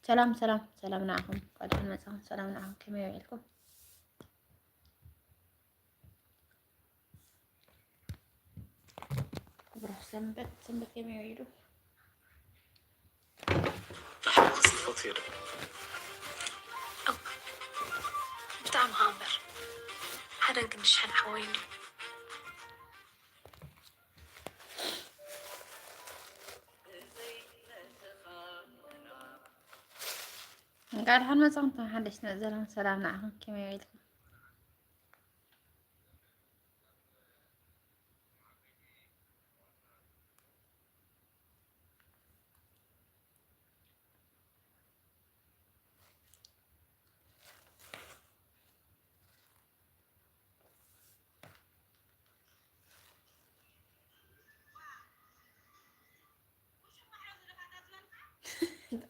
ሰላም ሰላም ሰላም ንዓኹም፣ እንኳዕ ደሓን መጻኹም። ሰላም ንዓኹም፣ ከመይ ውዒልኩም? ብሩኽ ሰንበት፣ ሰንበት ከመይ ውዒሉ? ብጣዕሚ ሃምበር ሓደ ግን ሸሓን ሓወይኒ እንኳዕ ደሓን መጻኹም ሓደሽቲ መእዘሎም። ሰላም ንዓኹም፣ ከመይ ውዒልኩም?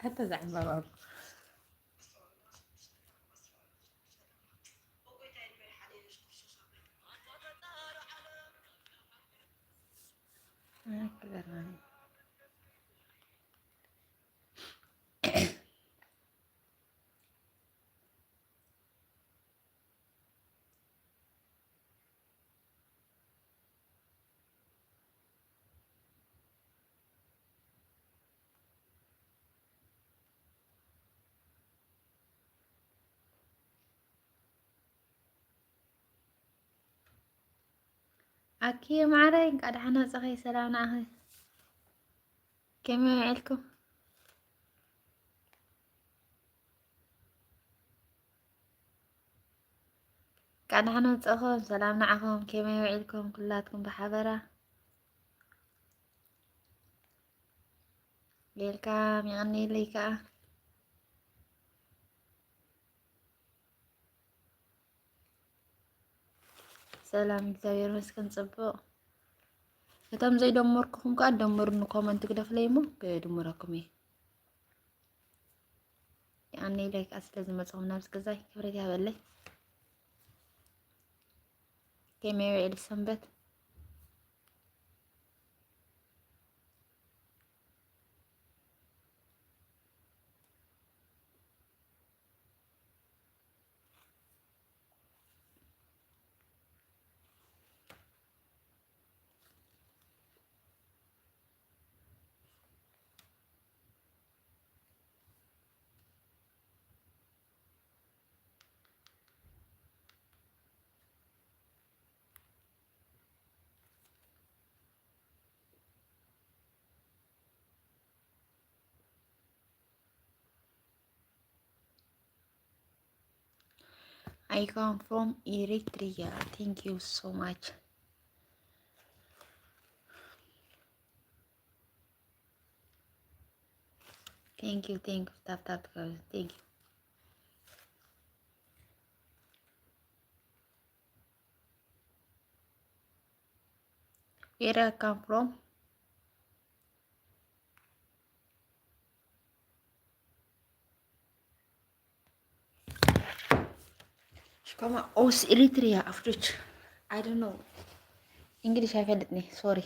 ኣታ ዘዕምባባ ኣኪ ማዕረይ፣ እንቃ ደሓን መጻኺ። ሰላም ንዓኺ። ከመይ ውዒልኩም? እንቃ ደሓን መጻኹም። ሰላም ንዓኹም። ከመይ ውዒልኩም ኩላትኩም ብሓበራ? ዌልካም፣ የቐንየለይ ከኣ። ሰላም፣ እግዚኣብሔር ይመስገን፣ ጽቡቕ። እቶም ዘይደመርኩኹም ከኣ ደምሩኒ፣ ኮመንት ግደፍለይ እሞ ክድምረኩም እየ። የቐንየለይ ከኣ ስለ ዝመጻኹም ናብዚ ገዛይ፣ ክብረት ይሃበለይ። ከመይ ውዒሉ ሰንበት? I come from Eritrea. Thank you so much. Thank you, thank you. Tap tap guys. Thank you. Where I come from? Come on, oh, Eritrea, Africa. I don't know. English I felt it, sorry.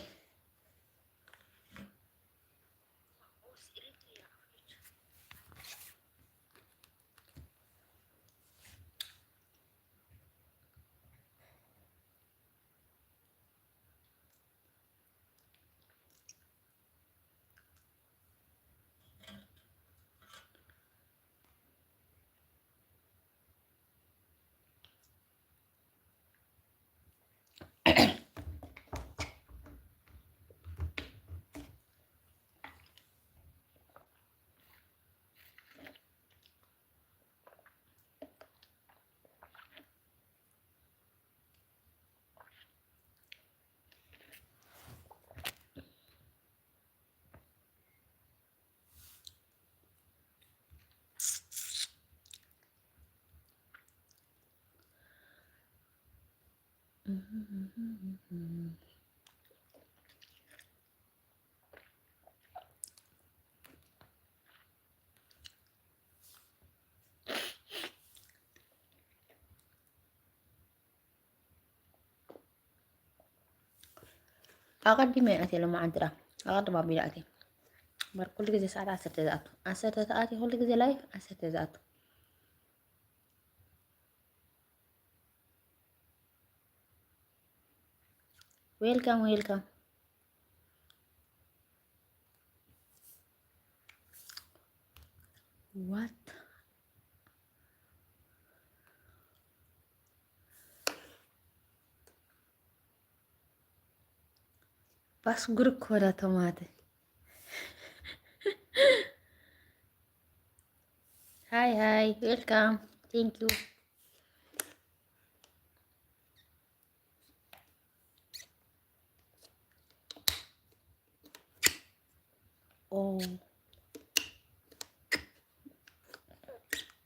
ኣቐዲመ እየ ኣትየ ሎማዓንቲ ደኣ ኣቐድም ኣቢለ ኣትየ። እምበር ኩሉ ግዜ ሰዓት ዓሰርተ ዝኣቱ፣ ዓሰርተ ተኣትዩ ኩሉ ግዜ ላይፍ ዓሰርተ ዝኣቱ። Welcome, welcome. What? ባስ ጉር እኮ ዳ ቶማተ። Hi, hi, welcome. Thank you. Oh.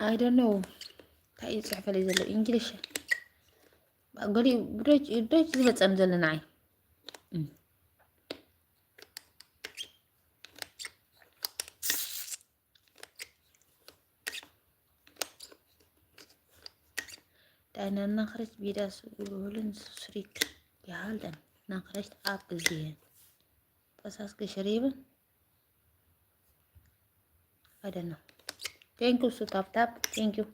I don't know እንታይ እዩ ዝፅሕፈልይ ዘሎ? ኢንግሊሽ። ገሊኡ ብዶች፣ ዶች ዝመፀኒ ዘሎ ንዓይ። እም። Deine Nachricht wieder zu überholen, zurück gehalten. Nachricht abgesehen. Was hast geschrieben? I don't know. Thank you, Sutaptap. Thank you.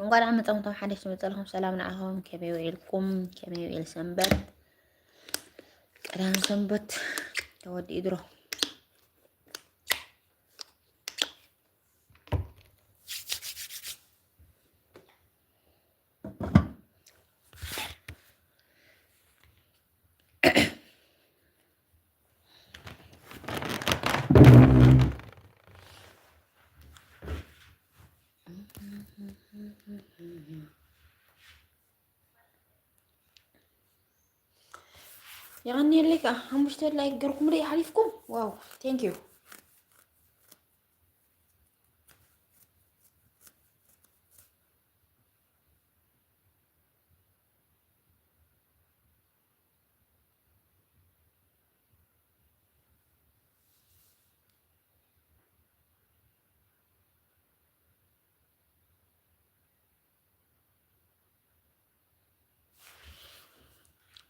እንኳዕ ደሓን መጻኹም፣ እቶም ሓደሽቲ መጻኹም ሰላም ንዓኹም። ከመይ ውዒልኩም? ከመይ ውዒል ሰንበት? ቀዳም ሰንበት ተወዲኡ ድሮ። የቐንየለይ ከዓ ሓሙሽተ ላይክ ገርኩምለይ ሓሊፍኩም። ዋው፣ ቴንክ ዩ።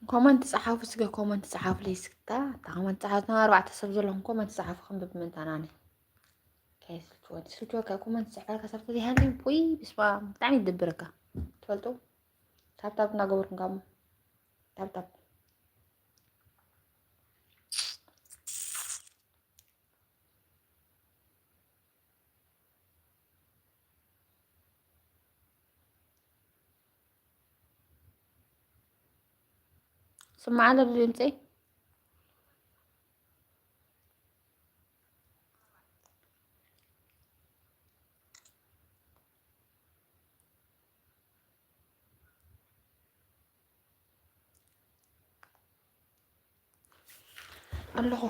ኮመንት ጸሓፉ እስከ፣ ኮመንት ጸሓፉለይ እስከ። እታ ኮመንት ጸሓፉ፣ እቶም ኣርባዕተ ሰብ ዘለኹም ኮመንት ጸሓፉ፣ ከንብብ ምእንታን ኣነ ከይስልችወኒ። ስልችወካ ኮመንት ዝጽሕፈልካ ሰብ ተዘይሃልዩ፣ ውይ፣ በስመ ኣብ፣ ብጣዕሚ ይደብረካ። ትፈልጡ? ታብታብ እናገበርኩም ካብ ታብታብ። ስማዕ ኣሎ ድምፀይ? ኣለኹ።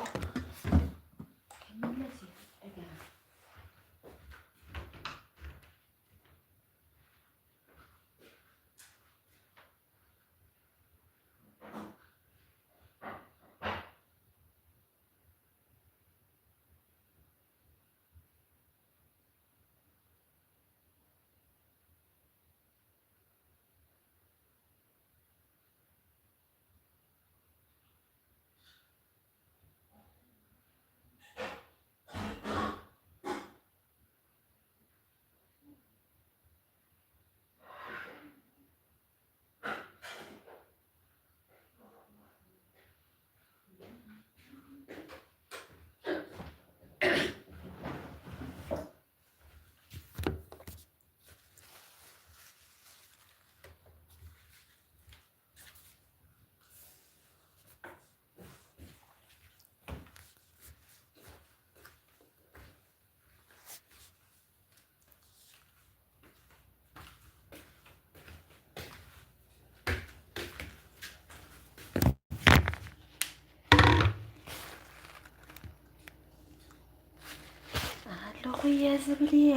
ኣለኹ እየ ዝብል እየ።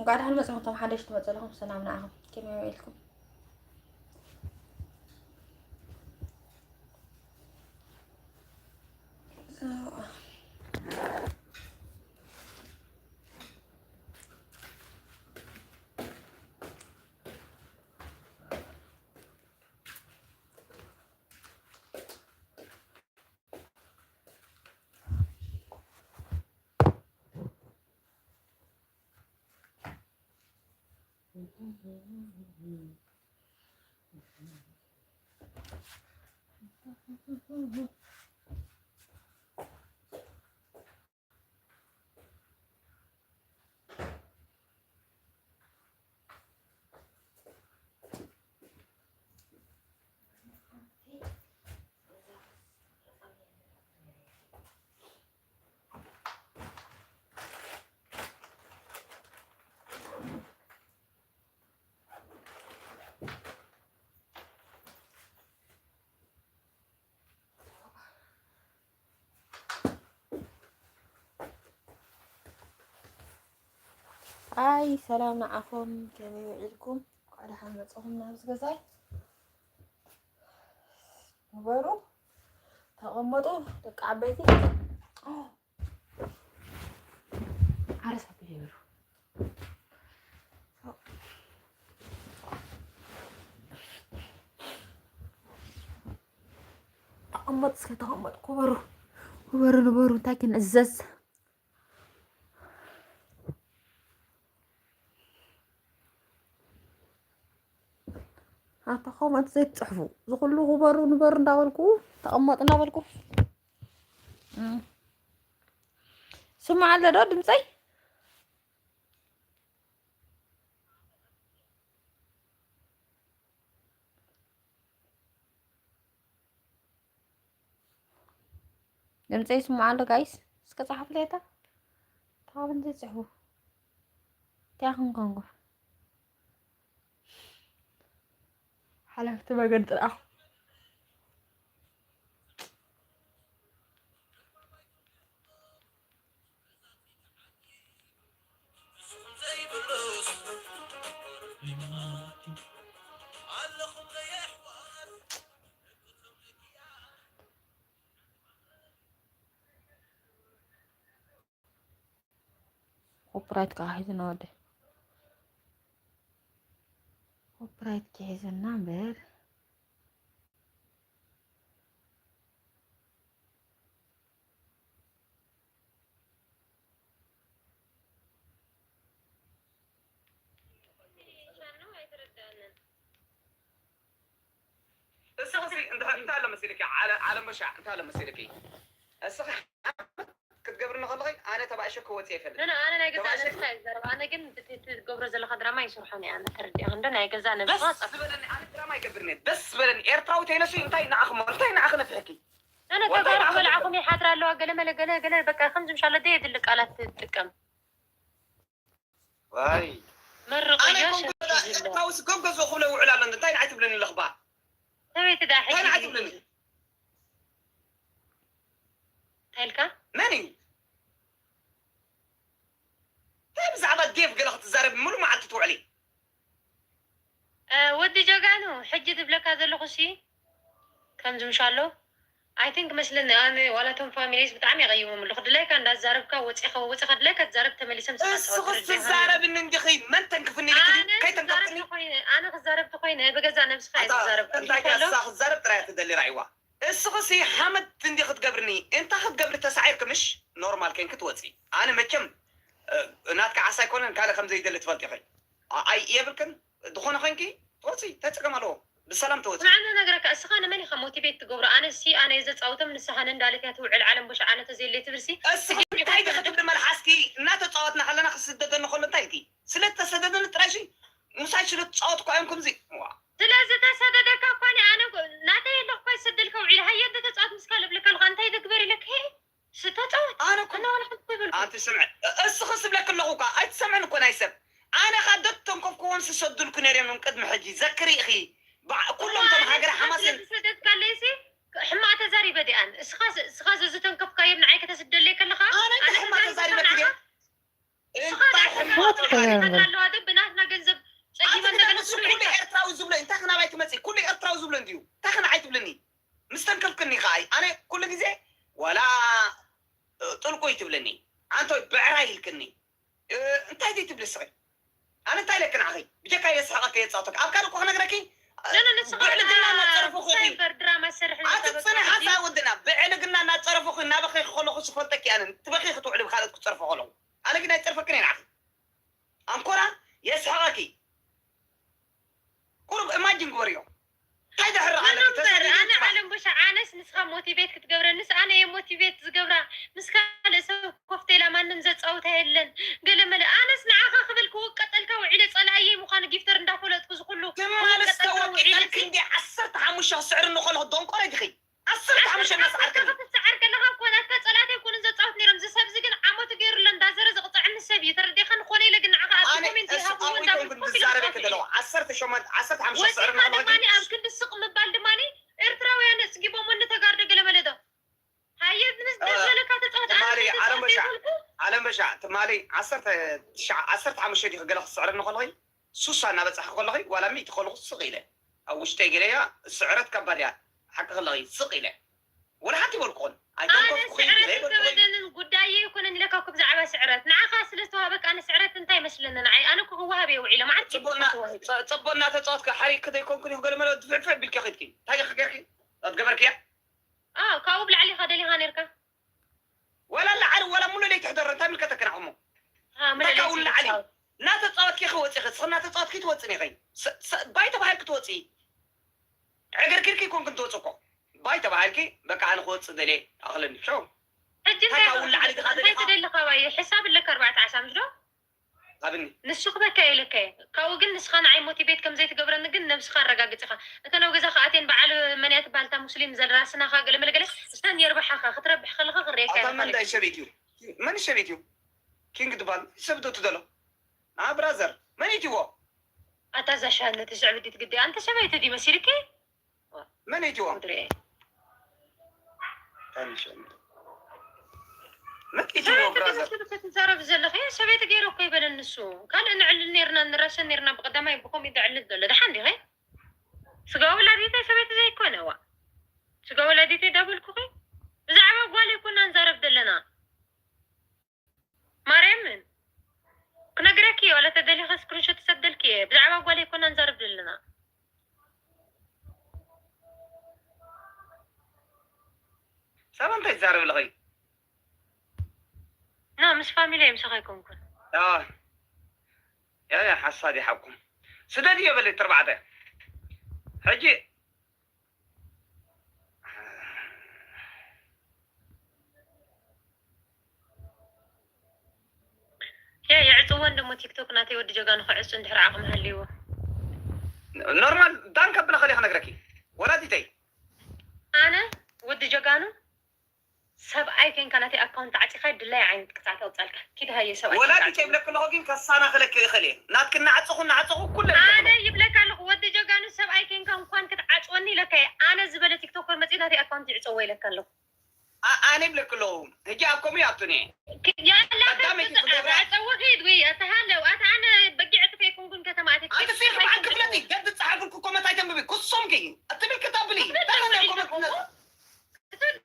እንኳዕ ደሓን መጻኹም፣ እቶም ሓደሽቲ ትመጹ ዘለኹም ሰላም ንዓኹም። ከመይ ውዒልኩም? ኣይ ሰላም ንዓኹም፣ ከመይ ውዒልኩም? እንኳዕ ደሓን መጻኹም ናብዚ ገዛይ። ንበሩ፣ ተቐመጡ ደቂ ዓበይቲ። ዓረስ ኣቢለ ይበሉ። ተቐመጡ እስከ፣ ተቐመጡ፣ ክበሩ፣ ክበሩ፣ ንበሩ፣ እንታይ ክንእዘዝ? ኣታ ኮመንት ዘይትጽሕፉ፣ ዝኹሉ ክበሩ ንበሩ እንዳበልኩ፣ ተቐመጡ እንዳበልኩ። እም። ስማዕ ኣሎ ዶ ድምፀይ? ድምፀይ ይስማዕ ኣሎ ጋይስ? እስከ ጸሓፉለይ እታ። ተቓበል ዘይትጽሕፉ። እንታይ ኢኹም ኮንኩም? ሓለፍቲ መገዲ ጥራሕ። ኮፒራይት ከዓ ሒዝና ወደ ኮፒራይት ክሒዝና እምበር። እስኺ እንታይ ኣሎ መሲልኪ? ዓለ-፣ ዓለም በሻዕ እንታይ ኣሎ መሲልኪ? እስኺ ክትገብርኒ ከለኺ ኣነ ተባእሸ ክወጽእ ይፈልጥ። ኣነ፣ ኣነ ናይ ገዛ ተባእሸ ነብስኻ እየ ዝዛረብ። ኣነ ግን እቲ፣ እቲ ትገብሮ ዘለኻ ድራማ ይስርሖን እየ። ኣነ ተረዲእኻ እንዶ ናይ ገዛ ነብስኻ ደስ ዝበለኒ፣ ኣነ ድራማ ይገብርኒ። ደስ ዝበለኒ። ኤርትራዊ ተይነሱ እንታይ ንዓኹም፣ እንታይ ንዓኺ ነፍሕኪ? ኣነ ወንታይ ተጋሩ ንዓኺ ክበልዓኹም ነፍሕኪ? ይሓድራ ኣለዋ። ገለ መለ፣ ገለ፣ ገለ በቃ ከምዚ ምሻሎ ደየድሊ ቃላት ትጥቀም። ዋይ። መርቕዮ ኣነ ኮንጎ ሸርሒ ዝለ። ኤርትራዊ ስገም ገዝኦ ክብሎ ይውዕል ኣሎ። እንታይ ንዓይ ትብለኒ ኣለኽባ? ሰበይቲ ደኣ እንታይ ንዓይ ሕጂ ትብለኒ? እንታይ ኢልካ? መን እዩ? እንታይ ብዛዕባ ዴቭ ገለ ክትዛረብ ምሉእ መዓልቲ ትውዕሊ? እ፣ ወዲ ጀጋኑ፣ ሕጂ ዝብለካ ዘለኹ ሲ፣ ከምዚ ምሻሎ፣ I think መስለኒ፣ ኣነ ዋላ እቶም ፋሚሊስ ብጣዕሚ የቐይሞም ኣለኹ። ድላይካ እንዳዛረብካ ወፂኻ፣ ወፂኻ ድላይካ ትዛረብ፣ ተመሊሰ ምስኻ እስኽስ ፃወት ርድእ ይኾን። ትዛረብኒ እንዲኺ፣ መን ተንክፍኒ ኢልክኒ? ኣነ ክዛረብ ከይተንከፍኒ? ተኾይነ፣ ኣነ ክዛረብ ተኾይነ፣ ብገዛ ነብስኻ እየ ኣታ ዝዛረብ። ከምዚ እንታይ ከሎ እሳ ክትዛረብ ጥራይ እያ ትደሊ ራዕዋ። እስኽሲ ሓመድ እንዲ ክትገብርኒ፣ እንታይ ክትገብሪ ተሳዒርኪ ምሽ? ኖርማል ኮይንኪ ትወፂ። ኣነ መቸም፣ እ፣ ናትካ ዓሳ ኣይኮነን፣ ካልእ ከም ዘይደሊ ትፈልጢ ኢኺ። ኣ-፣ ኣይ የብልክን፣ ዝኾነ ኮይንኪ ትወፂ፣ እንታይ ፀገም ኣለዎ? ብሰላም ትወፂ። ስማዕ፣ ንነግረካ፣ እስኻ ንመን ኢኻ ሞቲቬት ትገብሮ? ኣነሲ፣ ኣነ እየ ዘጻውቶም፣ ንስኻ ነንዳለት እያ ትውዕል፣ ዓለም ቦሽ ዓነ ተዘየለይ ትብልሲ። እስኺ እንታይ ዲኺ ትብሊ መልሓስኪ? እናተጻወትና ከለና ክስደደኒ ከሎ እንታይ ኢልኪ? ስለ እተሰደደኒ ጥራይሲ፣ ምሳይ ስለ ትጻወትኩ እዮም ከምዚ። ዋ። ስለ ዝተሰደደካ እኳ እኔ፣ ኣነ እኮ ናተይ የለ እኳ ይሰደልካ ውዒል። ሃየ እንደ ተጻወት ምስ ካልእ እብለካ ኣለኹ፣ እንታይ ትግበር ኢለካ? ሄ፣ ስተጻወት። ኣነ እኮ ኣነ ዋላ ሓንቲ ኣይበልኩ። ኣንቲ ስምዒ፣ እ-፣ እስኺ ስብለኪ ኣለኹ እኳ፣ ኣይትሰምዕን እኮ ናይ ሰብ። ኣነ ካብ ደተንከፍክዎም ስሰዱልኩ ነይሮም እዮም ቅድሚ ሕጂ። ዘክሪ ኢኺ። በዓ-፣ ኩሎም እቶም ኣነ ሃገረ ንስኻ ሓማሴን ስለ ዝሰደድካለይሲ፣ ሕማቕ ተዛሪበ ድየ ኣነ? እስኻ፣ እስኻ ዘዝተንከፍካዮም ንዓይ ከተስደለይ ከለኻ፣ ኣነ እንታይ ኣነ ሕማቕ ተዛሪበ ተዛሪበ ድየ? ንዓኻ? እንታይ ሕማቕ ተዛሪበ? ዝብሎ እንታይ ከ ናባይ ትመጽእ? ኩሉ ኤርትራዊ ዝብሎ እንድዩ። እንታይ ከ ንዓይ ትብልኒ? ምስ ተንከፍክኒ ከኣ ኣነ ኩሉ ግዜ ዋላ ጥልቁ ይትብልኒ። ኣንተ ብዕራይ ኢልክኒ። እንታይ ዘይትብሊ ስኺ? ኣነ እንታይ ኢለኪ ንዓኺ? ብጀካ የስሕቐኪ የጻወተኪ። ኣብ ካልእ እኮ ክነግረኪ፣ ብዕልግና እናጸረፉኺ። ኣቲ ጽንሕ ሓሳብ ወድና፣ ብዕልግና እናጸረፉኺ እናበኸይኪ ከለኹ ዝፈልጠኪ ኣነ። ትበኺ ክትውዕሊ ብካልኦት ክጸርፎ ከለኹ። ኣነ ግን ኣይጸርፈክን እየ ንዓኺ። ኣንኮራ የስሕቐኪ። ቁሩብ ኢማጂን ግበርዮ። እንታይ ደሕሪ ኣለኪ? ምንም በር፣ ተሰዲዱ ኣነ ይጽባሕ። ዓለም ቦሻ፣ ኣነስ ንስኻ ሞቲቬት ክትገብረንስ ኣነ እየ ሞቲቬት ዝገብራ። ምስ ካልእ ሰብ ኮፍቴላ ማንም ዘጻውታ የለን። ገለ መለ፣ ኣነስ ንዓኻ ክብል ክውቀጠልካ ውዒለ ጸላእየይ ምዃኑ ጊፍተር እንዳፈለጥኩ ዝኹሉ ትማሊ ክውቀጠልካ ውዒለ ዝተወቂጠልኪ ሲ- እንዲ ዓሰርተ ሓሙሽተ ክስዕርኒ ከለኹ ደንቆረ ዲኺ? ዓሰርተ ሓሙሽተ እናሰዓርከኒ። ክትሰዓር ከለኻ እኮ ናትካ ጸላእቲ ኣይኮኑን ዘጻውት ነይሮም። እዚ ሰብዚ ግን ዓመቱ ገይሩ ኣሎ እንዳዘረ ዝቕጽዐኒ ሰብ እዩ። ተረዲእካ ንኾነ ኢለ ግን ንዓኻ ኣብዚ ኣነ ኮሜንት እሱ ይሃብሉ ኣብኡ እንዳበልኩ ይኮንኩ ኮፍ ኢለ ዝዛረብ ዝጻወት ነይረ። ከለኹ ዓሰርተ ሸሞንተ ዓሰርተ ሓሙሽተ ወፂእካ ክስዕርኒ ከለኹ ግን ድማኒ ኣብ ክንዲ ስቕ ምባል ድማኒ ኤርትራውያን ኣፅጊቦምኒ ተጋርዶ ገለ መለ ዶ። ሃየ ምስ ደስ እ፣ በለካ ተጻወት። ኣነ ትማሊ ከይተጻወት ዓለም በሻ፣ ዘይኮንኩ ዓለም በሻ፣ ትማሊ ዓሰርተ ትሽዓ፣ ዓሰርተ ሓሙሽተ ዲኺ ገለ ክትስዕርኒ ከለኺ፣ ሱሳ እናበጻሕኪ ከለኺ፣ ዋላ ሚእቲ ከለኹ ስቕ ኢለ። ኣብ ውሽጠይ ገለያ ስዕረት ከባድ እያ። ሓቂ ከለኺ ስቕ ኢለ። ወላ ሓንቲ ይበልኩኹን። ኣነ ኣይተንከፍኩኺ፣ ስዕረት ዘይበልኩኺ። ኣይከበደንን ጉዳየይ ኣይኮነን ኢለካ እኮ ብዛዕባ ስዕረት። ንዓኻ ስለ ዝተዋህበካ ኣነ ስዕረት እንታይ ይመስለኒ ንዓይ? ኣነ እኮ ክወሃብ እየ ውዒለ። መዓት ጽቡቕና፣ ጽቡቕ ተዋሂበ። ጽ-፣ ጽቡቕና ተጻወትካ ሓሪቕኪ ዘይኮንኩን ኢኹ ገለ መለ ድፍዕፍዕ ቢልኪ ኸይድኪ። እንታይ ኢኺ ጌርኪ? ኣትገበርክያ? ኣዎ፣ ካብኡ ብላዕሊ ኢኻ ደሊኻ ኔርካ። ወላ ላዕሊ ወላ ሙሉ ለይቲ ሕደሮ፣ እንታይ ምልከተክን ዓቕሙ? ኣዎ፣ ሙሉ እንታይ ካብኡ ለይቲ ላዕሊ? ትጻወት። እናተጻወትኪ ኢኺ ወጺኺ፣ እስኺ እናተጻወትኪ ትወጽኒ ኢኺ። ስ-፣ ስ-፣ ባይ ተባሂልኪ ትወጺ። ዕግርግርኪ ይኮንክን ትወጽእ እኮ። ባይ ተባሂልኪ፣ በቃ ኣነ ክወጽእ ደልየ፣ ኣኽለኒ። ሸው። ሕጂ እንታይ እንታይ ካብኡ ላዕሊ ኢኻ እንታይ ደሊኻ? ትደሊ ካባይ? ሕሳብ ኣለካ ኣርባዕተ ዓሳምሽ ዶ? ሃብኒ። ንሱ ክበካ ኢለካ እየ። ካብኡ ግን ንስኻ ንዓይ ሞቲቬት ከም ዘይትገብረኒ ግን ነብስኻ ኣረጋግጽ ኢኻ። እተን ኣብ ገዛ ክኣትየን በዓል መን እያ ትበሃል እታ ሙስሊም ዘራስናኻ ገለ መለ ገለ፣ እስተን የርብሓኻ፣ ክትረብሕ ከለኻ ክርእየካ ኣታ እየ መን ክፈልጥ። ዳይ ሰበይት እዩ? መን ሰበይት እዩ? ኪንግ ትበሃል ሰብ ዶ ትደሎ? ኣ ብራዘር፣ መን ኢትዎ? ኣታ እዛ ሻል ነቲ ስዕብዲት ግዲ፣ ኣንተ ሰበይቲ ድዩ መሲልኪ? መን ኢትዎ? ምድሪ። ታንሽ። መን ኢትዎ ሰበይቲ ብራዘር? ድምስቲ ብከ ትዛረብ ዘለኺ፣ ሰበይቲ ገይረ እኮ ይበለን ንሱ። ካልእ ንዕልል ነይርና፣ ንራሸን ነይርና፣ ብቐዳማይ ብኸምኡ እዩ ዘዕልል ዘሎ። ደሓን ዲኺ? ስጋ ወላዲተይ ሰበይቲ ዘይኮነ፣ ዋ። ስጋ ወላዲተይ ዳበልኩኺ? ብዛዕባ ጓል ኣይኮና ንዛረብ ዘለና። ማርያምን ክነግረኪ እየ፣ ዋላ ተደሊኸ ስክሪንሾት ትሰደልኪ እየ። ብዛዕባ ጓል ኣይኮና ንዛረብ ዘለና። ሳባ እንታይ ትዛረብ ኣለኺ? ና፣ ምስ ፋሚሊ እየ፣ ምሳኻ ኣይኮንኩን። ኣዎ። ያ፣ ያ፣ ሓሳድ ይሓብኩም። ስደድዮ በለይ ተርባዕተ። ሕጂ የ-፣ የዕጽወን ደሞ ቲክቶክ ናተይ ወዲ ጀጋኑ ክዕጹ እንድሕር ዓቕሚ ሃልይዎ። ኖርማል ዳን ከብላ ከሊያ ክነግረኪ። ወላዲተይ። ኣነ ወዲ ጀጋኑ ሰብኣይ ኮንካ ናተይ ኣካውንት ዓጺኻ ድላይ ዓይነት ቅጽዓት ኣውጻልካ። ኪድ ሃየ ሰብኣይ ኮንካ ወላዲተይ ዓጺኻ። ይብለኪ ኣለኹ ግን ከሳናኽለኪ ይኽእል እየ። ናትኪ እናዓጸኹ እናዓጸኹ ኩለን ይብለኪ ኣነ ኣለኹ። ይብለካ ኣለኹ ወዲ ጀጋኑ ሰብኣይ ኮንካ እንኳን ክትዓጽወኒ ኢለካ እየ። ኣነ ዝበለ ቲክቶከር መጺኡ ናተይ ኣካውንት ይዕጸዎ ኢለካ ኣለኹ። ኣ-፣ ኣነ ይብለኪ ኣለኹ። ሕጂ ኣብ ከምኡ ይኣቱኒ እየ። ክ-፣ ያላ ቀዳመይቲ ከ-፣ ክትገብራ። ኣጸወ ከይድ ወይ ኣታ ሃለው፣ ኣታ ኣነ በጊዕ ጥፈ ይኩንኩን ከተማ ኣቲ ኣንቲ ፊልም በዓል ክፍለጢ፣ ገድ ዝጸሓፍልኩ ኮመንት ኣይተንብቢ። ክሶምኪ። እትብል ክተብሊ። ክፍለጥ እንታይ ኮመንት ይኩንኩ።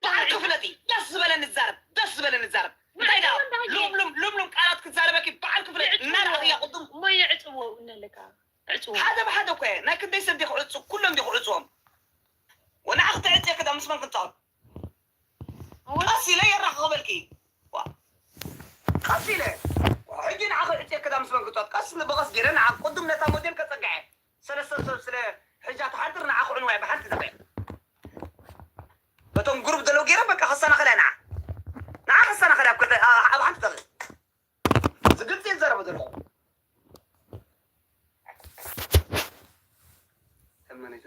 በዓል ክፍለጢ፣ ደስ ዝበለ ንዛረብ፣ ደስ ዝበለ ንዛረብ። እንታይ ደኣ? ምዕጽው እንዳየ። ሉምሉም፣ ሉምሉም ቃላት ክትዛረበኪ በዓል ክፍለጢ። ይዕጽዎ። እናረኣኽያ ቅድም። እሞ ይዕጽዎ እነለካ። ዕጽዎ። ሓደ ብሓደ እኮ እየ። ናይ ክንደይ ሰብ ዲኹ ዕጹ? ኩሎም ዲኹ ዕጽዎም? ወንዓ ክትዕጽየ ክዳ ምስ መን ክንጻወት? እወ። ቀስ ኢለ የራኽበልኪ። ዋ። ቀስ ኢለ። ሕጂ ንዓ ክዕጽየ ክዳ ምስ መን ክንጻወት? ቀስ ኢለ ብቐስ ገይረ ንዓ ቅድም ነታ ሞዴል ከጸግዐ። ሰለስተ ሰብ ስለ ሕጃ ትሓድር ንዓ ክዕንዋ እየ ብሓንቲ ዘበ። በቶም ግሩፕ ዘለዉ ገይረ በቃ ከሰናኸላ ንዓ። ንዓ ከሰናኸላ ኣብ ክልተ፣ ኣ-፣ ኣብ ሓንቲ ተኽእል። ዝግልጽ እየ ዝዛረቦ ዘለኹ። ተመኒተ።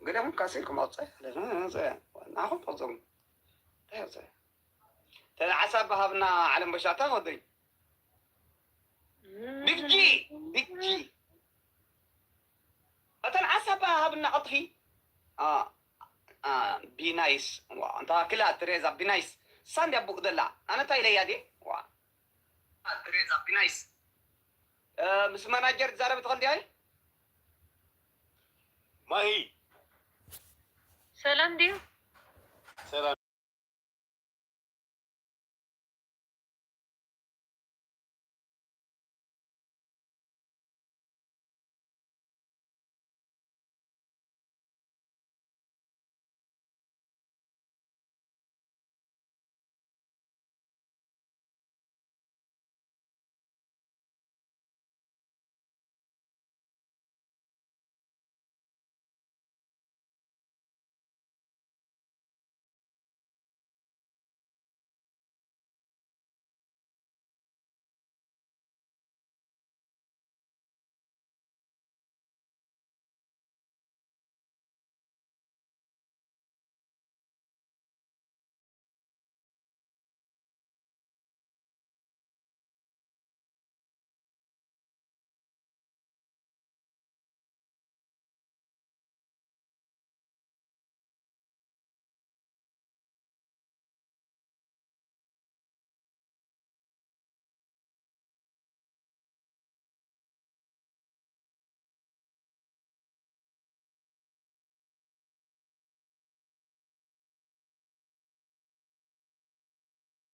ገለ እውን ካሰ ኢልኩም ኣውጽእ። ንዓኹም ፈጾሙ። እንታይ ኣውጽእ? ተን ዓሳ ብሃብና ዓለም በሻታ ወደይ። ቢግ ጂ፣ ቢግ ጂ። እተን ዓሳ ብሃብና ቀጥኺ። ኣ፣ ኣ፣ ቢ ናይስ። ዋ፣ እንታ ክላ ትሬዛ ቢ ናይስ። ሳንድ ያቡቅ ደላ። ኣነ እንታይ ኢለያ ድየ? ዋ። ትሬዛ ቢ ናይስ። እ፣ ምስ ማናጀር ትዛረብ ትኽእል ድያ? ማሂ ሰላም ድዩ? ሰላም።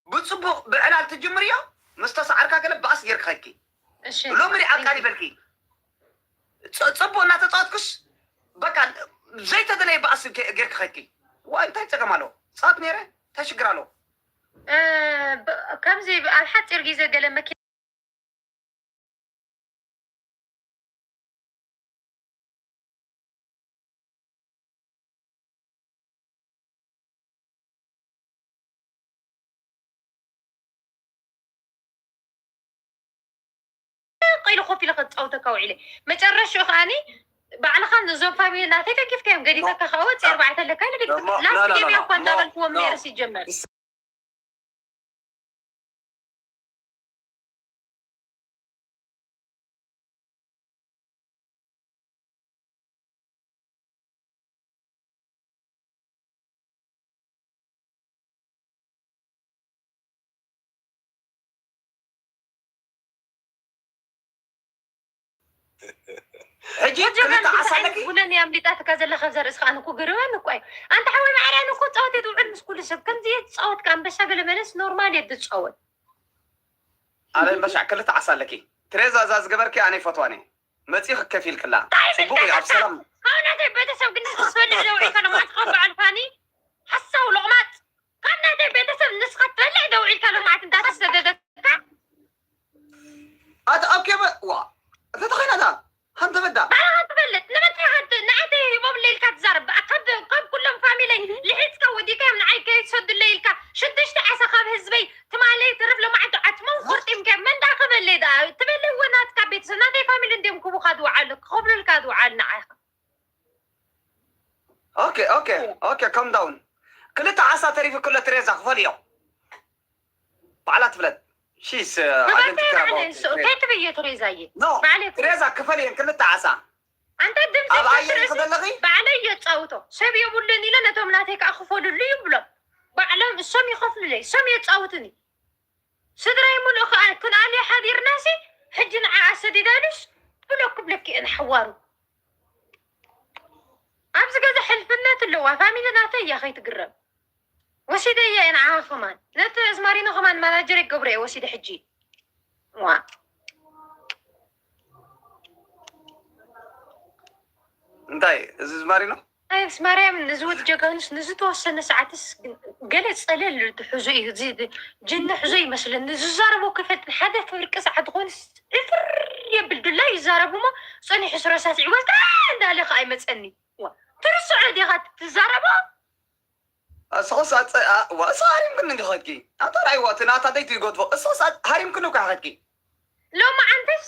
ብፅቡቅ ብዕላል ትጅምርዮ። ምስ ተሰዓርካ ገለ ባእስ ጌርካ ከድኪ። እሺ ሎሚ ሪኣካ ይበልኪ። ፅ- ፅቡቅ እናተፃወትኩስ በቃ ዘይተደለየ ባእስ ጌ- ጌርካ ከድኪ። ዋ እንታይ ፀገም ኣለዎ? ፃት ነይረ እንታይ ሽግር ኣለዎ? እ፣ ብ- ከምዚ ኣብ ሓፂር ግዜ ገለ መኪና ኢሉ ኮፍ ኢለ ከፃውተካ ውዒለ መጨረሽኡ ከዓኒ ባዕልኻ ነዞም ፋሚሊ ናተይ ገጊፍካዮም ገዲፈካ ከዓ ወፂ ኣርባዕተ ኣለካ ኢለ ገዲፈካ ሞ- ላስት ኖ- ኖ- ጌም ኖ- እያ እኳ ኖ- እንዳበልክዎም ኖ- ነይረ ሲጀመር ሕጂ ክልተ ዓሳ ኣለኪ። ጉለን እያ ኣምሊጣትካ ዘላ ካብዛ ርእስኻ ኣነ እኮ ገረመኒ እኮ እዩ ኣንተ ሓወይ ማዕርያን እኮ ፃወት እየ ትውዕል ምስ ኩሉ ሰብ ከምዚ እየ ትፃወት ከኣንበሻ ገለ መለስ ኖርማል እየ ትፃወት ኣለ በሻዕ ክልተ ዓሳ ኣለኪ። ትሬዛ እዛ ዝገበርኪ ኣነ ይፈትዋን እየ። መፂ ክከፊልክላ ፅቡቅ እዩ ኣብ ሰላም ካብ ናተይ ቤተሰብ ግን ንስኻ ትፈልጥ ደውዒ ከለማት ካብ በዓል ፋኒ ሓሳው ሎቕማጥ ካብ ናተይ ቤተሰብ ንስኻ ትፈልጥ ደውዒ ከለማት እንዳተሰደደካ ኣቲ ኣብ ኬበ ዋ ተተኸይናታ ሓንተ በዳ ባዕልኻ ትፈልጥ ንመንታይ ሓንቲ ንዓተይ ሂቦምለ ኢልካ ትዛረብ ካብ ካብ ኩሎም ፋሚለይ ልሒፅካ ወዲካዮም ንዓይ ከይትሰዱለይ ኢልካ ሽዱሽተ ዓሳ ካብ ህዝበይ ትማለይ ትርፍ ሎማዓንቲ ዓፅሞም ቆርጢምካዮም መን ዳ ክበለይ ደኣ ትበለይ ወ ናትካ ቤተሰብ ናተይ ፋሚሊ እንዲዮም ክቡካ ዝወዓሉ ክኸብሉልካ ዝወዓሉ ንዓኻ ኦኬ ኦኬ ኦኬ ከም ዳውን ክልተ ዓሳ ተሪፉ ክለ ትሬዛ ክፈልዮ ባዕላ ትፍለጥ ሺስ ክበልተይ ባዕለ ንስኡ እንታይ ትብዮ ትሬዛየ ኖ ባዕለ ትሬዛ ክፈልየን ክልተ ዓሳ ኣንተ ድምፂ ኣብ ኣየር ክደለኺ ባዕለይ የፃውቶ ሰብ የብሉን ኢለ ነቶም ናተይ ከዓ ክፈሉሉ ይብሎም ባዕሎም እሶም ይኸፍሉለይ እሶም የፃውትኒ ስድራይ ሙሉእ ከዓ ክንኣልዮ ሓዲርናሲ ሕጂ ንዓ ኣሰዲዳሉስ ብሎ ክብለኪ እየን ሓዋሩ ኣብዚ ገዛ ሕልፍነት ኣለዋ ፋሚሊ ናተይ እያ ከይትግረም ወሲደ እየ ንዓኻ ከማን ነቲ ኣዝማሪኖ ከማን ማናጀር ይገብሮ እየ ወሲደ ሕጂ ዋ እንታይ እዚ ዝማሪ ነው ኣይስ ማርያም ንዚ ወዲ ጀጋኑስ ንዝተወሰነ ሰዓትስ ገለ ፀለል ትሕዙ እዩ እዚ ጅኒ ሕዙ ይመስለኒ ዝዛረቦ ክፈልጥ ሓደ ፍርቂ ሰዓት ዝኾንስ ዕፍር የብል ድላ ይዛረቡ ሞ ፀኒሑ ስረሳስ ዕወት እንዳለ ከዓ ይመፀኒ ትርስዖ ዲኻ ትዛረቦ እስኹስ እሱ ሃሪምክኒ እንዲ ኸድኪ ኣታ ራይዋ እቲ ናታ ደይቱ ይገድፎ እስኹስ ሃሪምክኒ እኳ ኸድኪ ሎማዓንተስ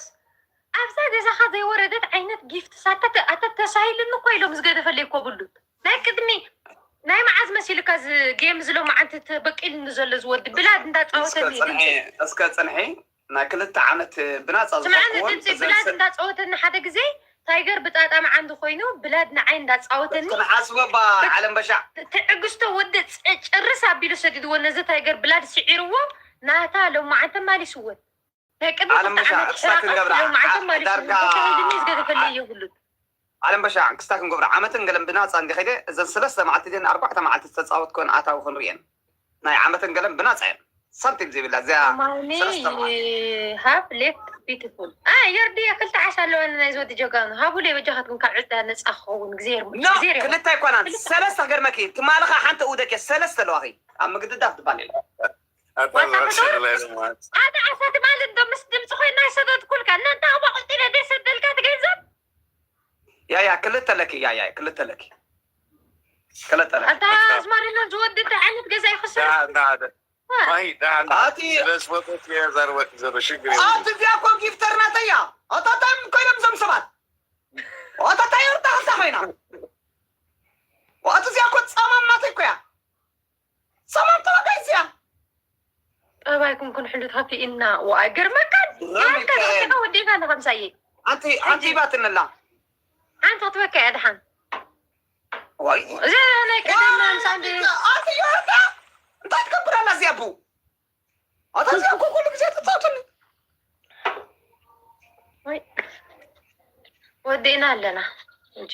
ኣብዛ ገዛኻ ዘይወረደት ዓይነት ጊፍትስ ኣታ ተሳሂልኒ እኮ ኢሎም ዝገደፈለይ እኮ ብሉት ናይ ቅድሚ ናይ መዓዝ መሲልካ እዚ ጌም እዚ ሎማዓንቲ ተበቂልኒ ዘሎ ዝወዲ ብላድ እንዳፃወተኒ እስከ ፅንሒ ናይ ክልተ ዓመት ብናፃ ስምዐኒ ድምፂ ብላድ እንዳፃወተኒ ሓደ ግዜ ታይገር ብጣጣ መዓንዲ ኮይኑ ብላድ ንዓይ እንዳፃወተኒ ክንሓስበባ ዓለም በሻዕ ትዕግስቶ ወዲ ጭርስ ኣቢሉ ሰዲድዎ ነዚ ታይገር ብላድ ስዒርዎ ናታ ሎማዓንተ ማሊስወን ናይ ቅድሚ ዓለም በሻዕ እሳ ክንገብራ ዳርጋ ዝገደፈለይ የብሉን ዓለም በሻ ክስታ ክንገብሮ ዓመትን ገለን ብናፃ እንዲ ከይደ እዘን ሰለስተ መዓልቲ ደን ኣርባዕተ መዓልቲ ዝተፃወትኮን ኣታዊ ክንርእየን ናይ ዓመትን ገለን ብናፃ እየን። ሳንቲም ዘይብላ እዚኣ ማሚ ሰለስተ መዓልቲ። ሃብ ሌፍት ቢትፉል አ የርዲ ክልተ ዓሳ ኣለወን ናይ ዝወዲ ጀጋኑ ሃቡለ በጃኻትኩም ካብ ዕዳ ነፃ ክኸውን እግዚኣብሔር ኖ እግዚኣብሔር ክልተ ኣይኮናን ሰለስተ ክገርመኪ ትማልኻ ሓንቲ እውደክ ሰለስተ ኣለዋኺ ኣብ ምግድዳፍ ትባል የለ ሓደ ዓሳ ትማሊ እንዶ ምስ ድምፂ ኮይና ይሰደድኩልካ እናንተ ኣባቆጢለ ደሰደልካ ትገንዘብ ያያ ክልተ ለኪ ያያ ክልተ ለኪ ክልተ ለኪ ኣታ ኣዝማሪኖ ዝወዲ እንታይ ዓይነት ገዛ ይኽስር ደሓን ደሓን ማሂ ደሓን ኣቲ ስለ ስፖርት እየ ዘርበክ ዘሎ ሽግር የብሉን። ኣቲ እዚኣ እኮ ጊፍተር ናተይ እያ ኣታታም ኮይኖም እዞም ሰባት ኣታታ የርታ ክልታ ኮይና ኣቲ እዚኣ እኮ ጸማም ናተይ እኮ እያ ጸማም ተዋጋይ እዚኣ ጠባይኩም ክንሕሉ ተኸፊእና ዋ ገርመካን ገርመካን። ያካ ወዲኻ ንኸምሳየ ኣንቲ ኣንቲ ይባትንላ ሓንቲ ክትበካ እያ ድሓን ወይ እዚ ናይ ቀደም ምሳንዲ ኣቲ የርታ እንታይ ትገብር ኣላ እዚኣ ቡ ኣታ እዚኣ እኮ ኩሉ ግዜ ትጻወትኒ ወይ ወዲእና ኣለና እንጂ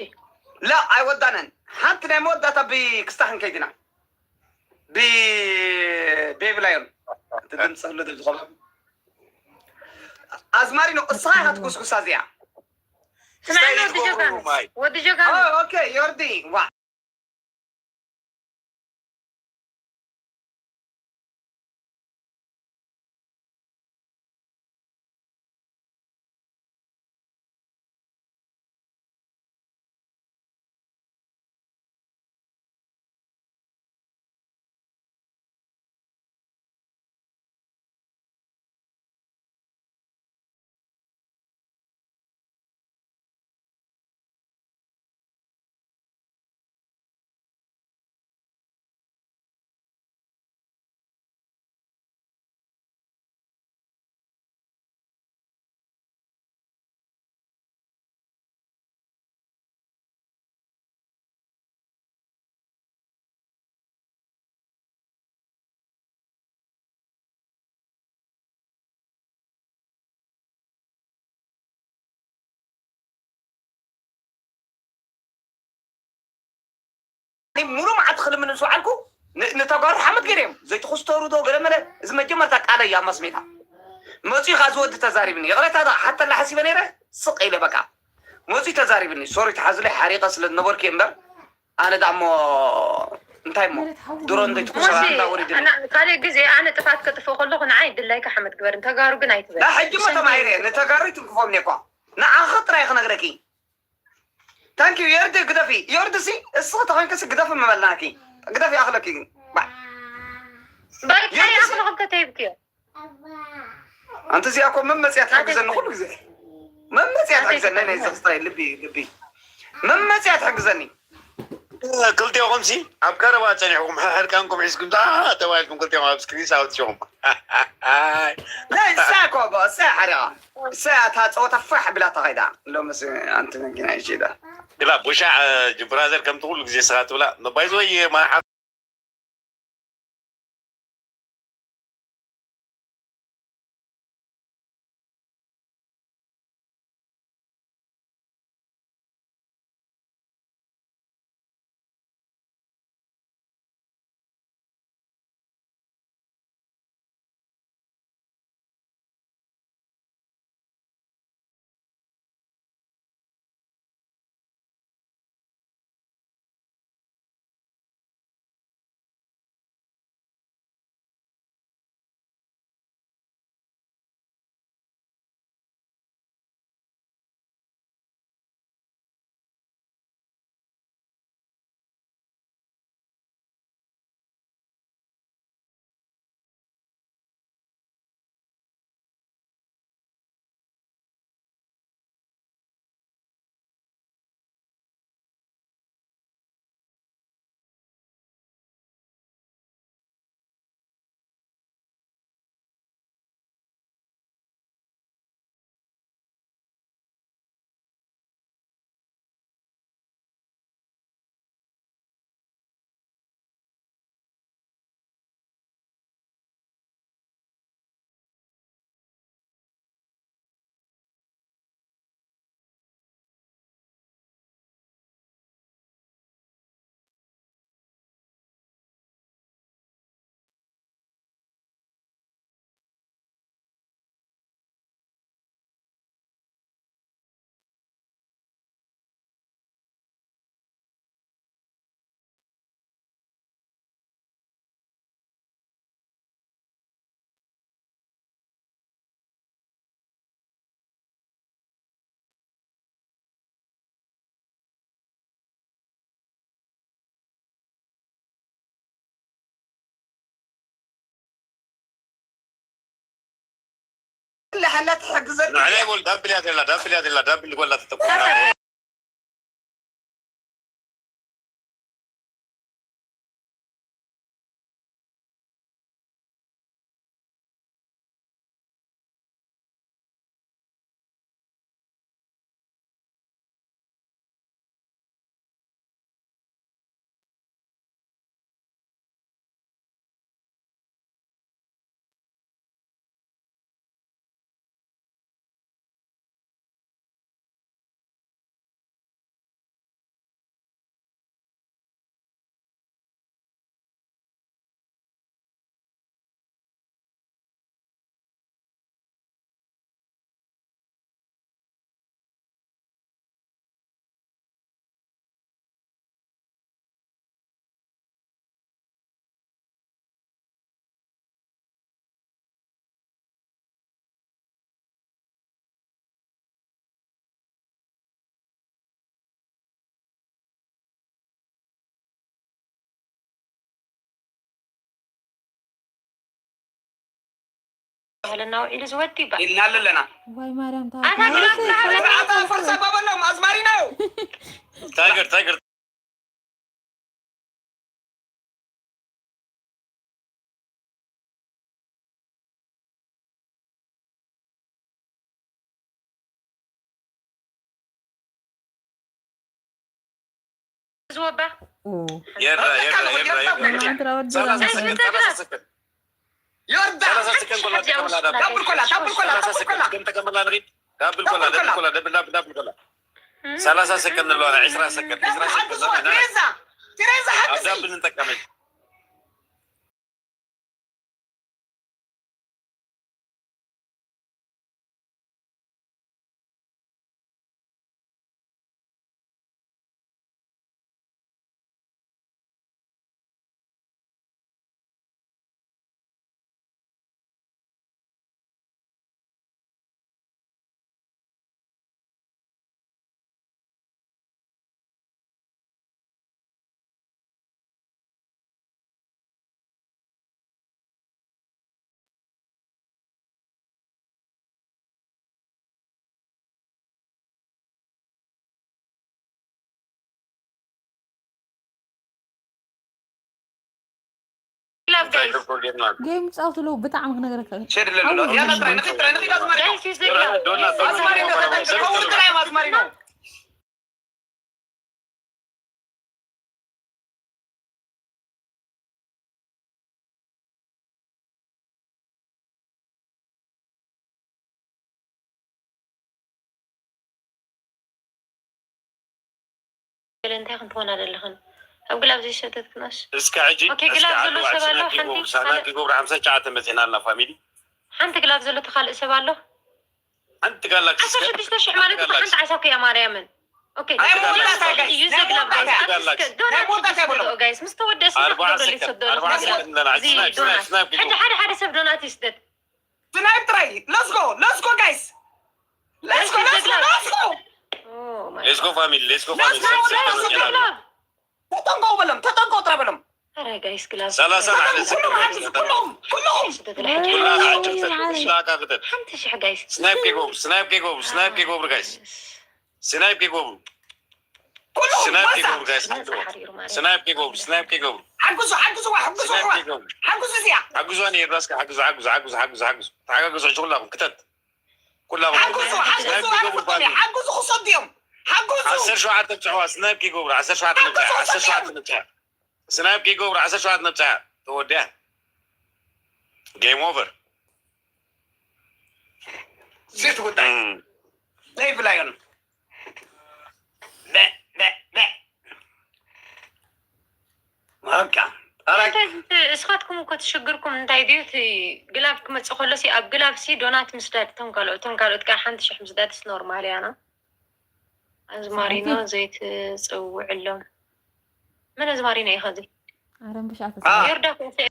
ላ ኣይወዳነን ሓንቲ ናይ መወዳእታ ብክስታ ክንከይድና ብቤብላዮን እቲ ድምፂ ህሉ ዝኮ ኣዝማሪኖ እሳ ኢኻ ትጉስጉሳ እዚኣ ስምዐኒ ወዲ ጀጋኑ ወዲ ጀጋኑ ኦኬ ዮርዲ ዋ ሙሉ መዓት ክልምን ምስ በዓልኩ ንተጋሩ ሓመድ ገይረ እዮም ዘይትክስተሩ ዶ ገለመለ እዚ መጀመርታ ቃለ እዩ ኣብ ማስሜታ መፅኡ ካብ ዝወዲ ተዛሪብኒ ይቕረታ ሓተላ ሓሲበ ነይረ ስቕ ኢለ በቃ መፅኡ ተዛሪብኒ ሶሪ ተሓዝለይ ሓሪቐ ስለ ዝነበርኩ እየ እምበር ኣነ ዳሞ እንታይ ሞ ድሮ እንተይትኩሰራ እንዳወሪድ ካልእ ግዜ ኣነ ጥፋት ከጥፍእ ከለኹ ንዓይ ድላይካ ሓመድ ግበር ንተጋሩ ግን ኣይትበል ሕጂ ሞ ተማሂረ ንተጋሩ ይትንክፎም እኳ ንዓኸ ጥራይ ክነግረኪ ታንኪ ዩ የርዲ ግደፊ የርዲ ሲ እስኺ ተኾይንክሲ ግደፊ ምበልናኪ ግደፊ ኣኽለኪ ግን በቃ ይኣኽለኹም ተተይብክዮ ኣንቲ እዚኣ እኮ መመፅያ ትሕግዘኒ ኩሉ ግዜ መመፅያ ትሕግዘኒ ናይ ዘኽስታይ ልቢ ልቢ መመፅያ ትሕግዘኒ ክልቴኹም ሲ ኣብ ቀረባ ፀኒሕኩም ሕርቃንኩም ሒዝኩም ተባሂልኩም ክልቴኹም ኣብ ስክሪን ኣውፅኹም ናይ እሳ እኮ እሳ ሓሪቓ እሳ እታ ፀወታ ፋሕ ብላ ተኸይዳ ሎምስ ኣንቲ መኪና ይሽዳ ግላ ቡሻዕ ጅብራዘር ከምቲ ኩሉ ግዜ ስኻ ትብላ መባይዞ መርሓ ለሐላ ትሐግዘኒ። ንዕለይ ቦል ዳብል እያ ዘላ፣ ዳብል እያ ዘላ፣ ዳብል ጎላ ተጠቁምና። ባህልና ውዒሉ ዝወዲ ባ- ኢልና ኣለና። ዋይ ማርያም፣ ኣታ ግላፍ ናህለ። ኣታ ፈርሳ ባበሎም ኣዝማሪና እዩ። ታይገር፣ ታይገር። ዝወባ። የራ፣ የራ፣ የራ፣ የራ። ሰላሳ ሰከንድ፣ ሰላሳ ሰከንድ። ዮርዳ። ሰላሳ ሰከንድ ኮላ፣ ተቀበላ፣ ዳብል። ዳብል ኮላ፣ ዳብል ኮላ፣ ዳብል ኮላ። ሰላሳ ሰከንድ፣ ዳብል ኮላ፣ ዳብል፣ ዳብል፣ ዳብል ኮላ። ሰላሳ ሰከንድ ኣለዋ፣ ዕስራ ሰከንድ፣ ዕስራ ሰከንድ። ቴሬዛ፣ ቴሬዛ፣ ኣብ ሓግዚ። ዳብል ንጠቀመች። ጌም ጻውቱ ለው ብጣዕሚ ክነግረካ። ሸድ ለሎ። ያላ ጥራይ ንኺድ፣ ጥራይ ንኺድ ኣዝማሪኖ። ዶናት፣ ዶናት፣ ኣዝማሪኖ ተጠንቀቅ። ጥራይ ኣዝማሪኖ። ገለ እንታይ ክንትኾና ዘለኽን? ኣብ ግላብ ዘይሰተትክናስ? እስከ ሕጂ፣ ኦኬ፣ እስከ ግላብ ዘሎ ዓድዋ ሰብ ኣሎ? ስናይፕ ሓንቲ ይገብሩ፣ ስናይፕ ይገብሩ፣ ሓምሳ ትሽዓተ መጺእና ኣለና ፋሚሊ። ሓንቲ ግላብ ዘሎ ተኻልእ ሰብ ኣሎ? ሓንቲ ጋላክሲ ዓሰርተ ሽዱሽተ ሽሕ ማለት እኮ ሓንቲ ዓሳኩያ ማርያምን። ኦኬ። ኣይ፣ መወዳእታ ጋይስ፣ እዩ ናይ ዘግላብ ጋይስ። መወዳእታ። ኣትስከ ዶናት ናይ መወዳእታ ይስደድ ይብሎ። ኦ ጋይስ፣ ምስ ተወደስ ናይ ዶናት ይስደድ። ስናይፕ፣ ስናይፕ፣ ስናይፕ፣ እዚ ስናይፕ፣ ዶናት። ስናይፕ፣ ስናይፕ፣ ሕጂ ሓደ ሓደ ሰብ ዶናት ይስደድ። ስናይፕ ጥራይ። Let's go, let's go ጋይስ። Let's go, let's go, let's go። ኦ ማይ ሌትስ ጎ ፋሚሊ፣ ሌትስ ጎ ፋሚሊ። Let's go, let's go። ተጠንቀቁ በሎም፣ ተጠንቀቁ ጥራይ በሎም። ኧረ ጋይስ ግላብ ሰላሳ ተጠንቀቁ። ሓደ ኩሎም ሰከንድ። ሓግዙ፣ ኩሎም፣ ኩሎም። ስደት ለሕጂ። ኩላ ዓጭር ሰከንድ፣ ኩላ ካፍተት። ሓንቲ ሽሕ ጋይስ። ስናይፕ ከይገብሩ፣ ስናይፕ ከይገብሩ፣ ስናይፕ ከይገብሩ ጋይስ። ስናይፕ ከይገብሩ። ኩሎም ስናይፕ ወዛ። ከይገብሩ ጋይስ። ስናይፕ ከይገብሩ፣ ስናይፕ ከይገብሩ፣ ስናይፕ ከይገብሩ። ሓግዙ፣ ሓግዙ፣ ሓግዙ፣ ስናይፕ ከይገብሩ። ሓግዙ እዚኣ። ሓግዙ ኣነ የራስካ፣ ሓግዙ፣ ሓግዙ፣ ሓግዙ፣ ሓግዙ፣ ሓግዙ። ተሓጋገዙ ሕጂ ኩላኹም ክተት። ኩላኹም ሓግዙ፣ ሓግዙ፣ ስናይፕ ከይገብሩ ሓግዙ፣ ባንዱ። ሓግዙ ክሰዱ እዮም። ሓግዙ። ዓሰርተ ሸውዓተ ብፅሕዋ ስናይፕ ከይገብሩ፣ ዓሰርተ ሸውዓተ ሓግዙ ንብፅሕ፣ ዓሰርተ ሸውዓተ ክሰዱ እዮም። ንብፅሕ። ስናይፕ ከይገብሩ፣ ዓሰርተ ሸውዓተ ንብፅሕ። ተወዲኣ። ጌም ኦቨር። ሴት ጉዳይ። እም። ዘይብላዮን። በ፣ በ፣ በ። በቃ። ኣራይ። እንታይ፣ እስኻትኩም እኮ ትሽግርኩም እንታይ ድዩ? እቲ ግላብ ክመጽእ ከሎ ሲ፣ ኣብ ግላብ ሲ ዶናት ምስዳድ፣ እቶም ካልኦት፣ እቶም ካልኦት ከኣ ሓንቲ ሽሕ ምስዳድስ ኖርማል እያ፣ ና። ኣዝማሪኖ ሰዓይቲ። ዘይትጽውዕሎም። መን ኣዝማሪኖ እዩ ኸዚ? ኣረም ብሻ ኣ። ተሰማ። ዮርዳ ኮንፈ-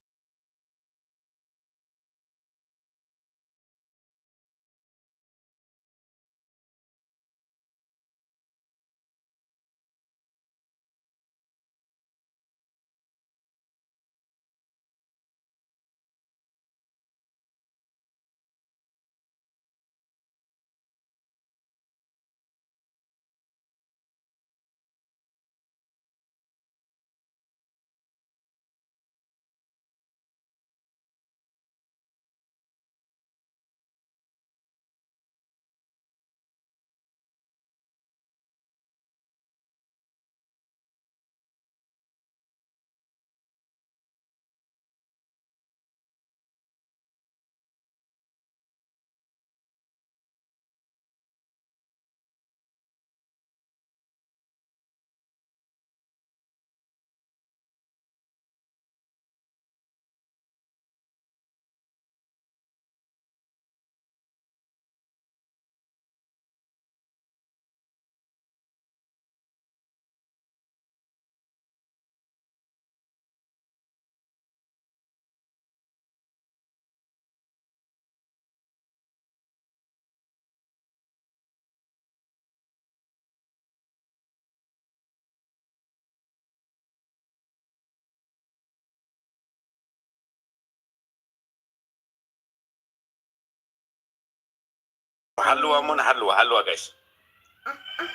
ሓልዋ እሞ ንሓልዋ ሓልዋ ጋይስ።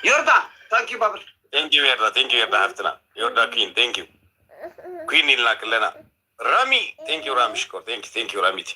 ዮርዳ ታንኪ ባብል። Thank you ዮርዳ፣ thank you ዮርዳ ሓፍትና። ዮርዳ ኪን thank you። ኪን ኢልና ክለና። ራሚ thank you ራሚ ሽኮር thank you thank you ራሚቲ።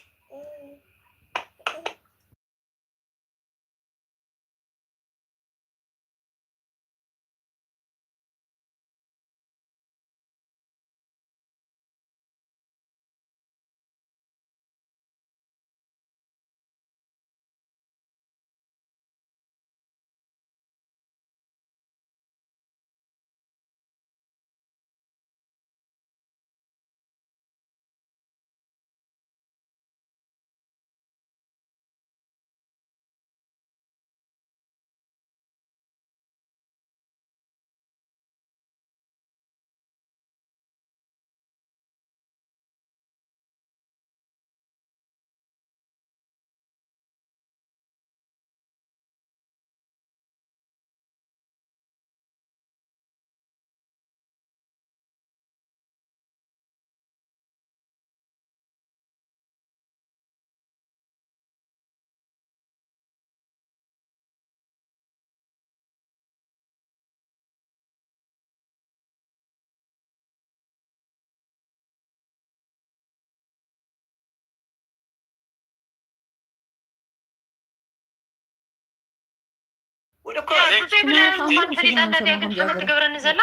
ወደ እኮ ብዘይብላ እንኳን ፈሊጣ እንዳ ድያ ግን ሓመድ ትገብረኒ ዘላ።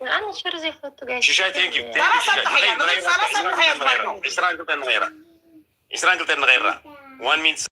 ኣነ ሽር ዘይፈቱ ጋይስ። ሽሻይ thank you thank you ሽሻይ። ንቐይራ ንቐይራ ንቐይራ ንቐይራ። ዒስራን ክልተን ንቐይራ። ዒስራን ክልተን ንቐይራ። One minute.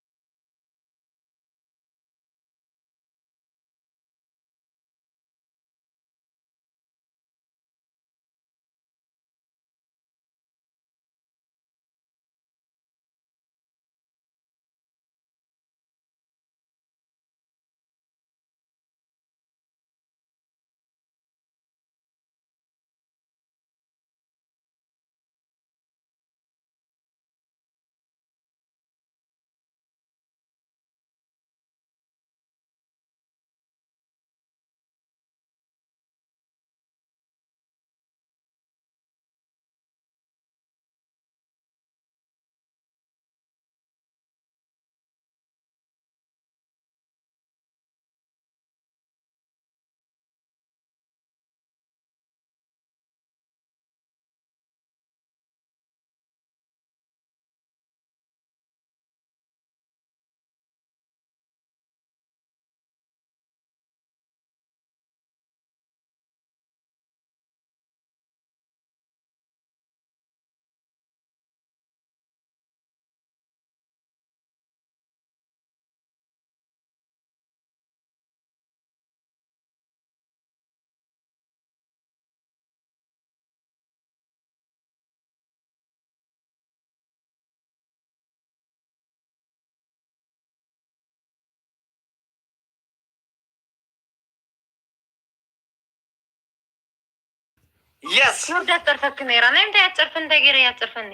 Yes. ንወዳ ትጸርፈኪ ነይራ። ናይ ምንታይ እያ ትጸርፈኒ? እንታይ ገይረ እያ ትጸርፈኒ?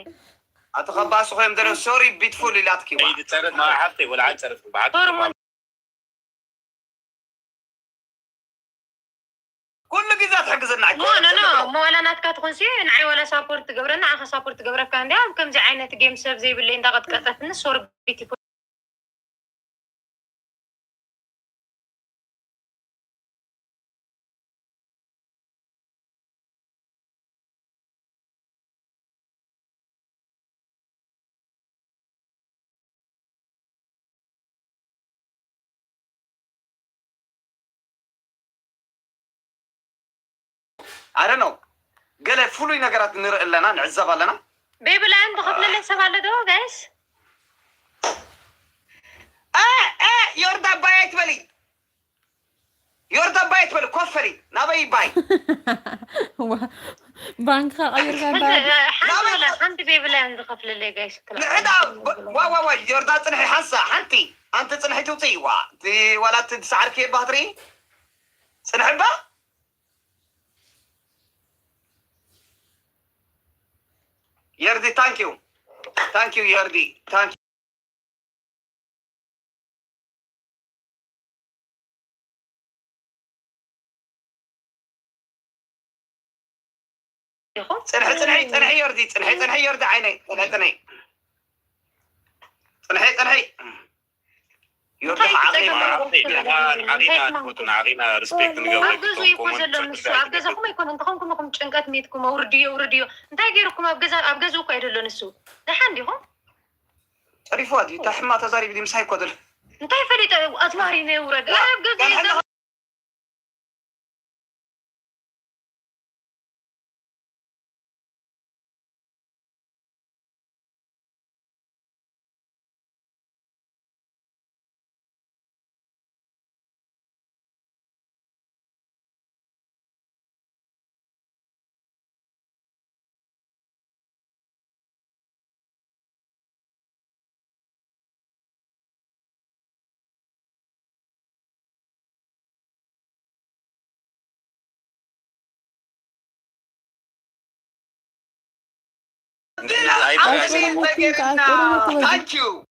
ኣቲ ከባሱ ኮይም ደረ ሶሪ ቢትፉል ኢላትኪ ዋ። ኣይትጸርፍ፣ ሓፍተይ፣ ወላ ኣይትጸርፍ፣ ብሓቂ ሶሪ ማ-፣ ኩሉ ግዜ ትሕግዝና እኮ። ኖ፣ ኖ፣ ኖ። እሞ ዋላ ናትካ ትኹን ሲ ንዓይ ዋላ ሳፖርት ትገብረኒ፣ ንዓኻ ሳፖርት ትገብረካ እንድያ። ኣብ ከምዚ ዓይነት ጌም ሰብ ዘይብለይ እንዳቐጥቀጠትኒ ሶሪ ቢትፉል። I don't know። ገለ ፍሉይ ነገራት ንርኢ ኣለና፣ ንዕዘብ ኣለና። ቤቢ ላይን ዝኸፍለለይ ሰብ ኣሎ ዶ ጋይስ? ዮርዳ ባይ ኣይትበሊ። ዮርዳ ባይ ኣይትበሊ፣ ኮፍ በሊ። ናበይ ባይ? ዋ፣ ባንክኻ ቀይርካ ሓንቲ ባንክ ሓንቲ ወላ ሓንቲ ቤብላ እያን ዝኸፍለለይ ጋይስ። ንዕዳ ዋ ዋ ዋ ዮርዳ ጽንሒ ሓንሳ ሓንቲ ኣንቲ ጽንሒ ትውጽእ ዋ እቲ ዋላ እቲ ሰዓርኪ የባ ክትርኢ ጽንሒ እባ የርዲ thank you thank you የርዲ thank you ኢኹም ጽንሒ ጽንሒ ጽንሒ የርዲ ጽንሒ ጽንሒ የርዲ ዓይነይ ጽንሒ ጽንሒ ጽንሒ ጽንሒ ዮርዲ እንታይ ዓቕሊ ትጸገም ማራ ኣለዎ? ንዓኺ ኢና ንፈቱ ንዓኺ ኢና ሪስፔክት ንገብረኪ ኣብ ገዝኡ እኮ ዘሎ ንሱ ኣብ ገዛኹም ኣይኮነ እንተኾንኩም ኢኹም ጭንቀት ሜትኩም ኣውርድዮ ውርድዮ እንታይ ገይርኩም ኣብ ገዛ ኣብ ገዝኡ እኮ ኣይደሎ ንሱ ደሓን ዲኹም ጸሪፍዋ ድዩ እታ ሕማ ተዛሪቢ ድዩ ምሳይ እኮ ዘሎ እንታይ ፈሊጠ ኣዝማሪ ነይ ውረድ ኣብ ገዝኡ thank you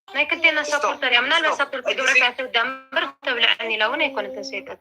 ናይ ክልቴና ሳፖርተር እያ ምናልባት ሳፖርት ገብረካ ትወዳ እምበር ተብልዐኒ ኢላ እውን ኣይኮነትን ሰይጣት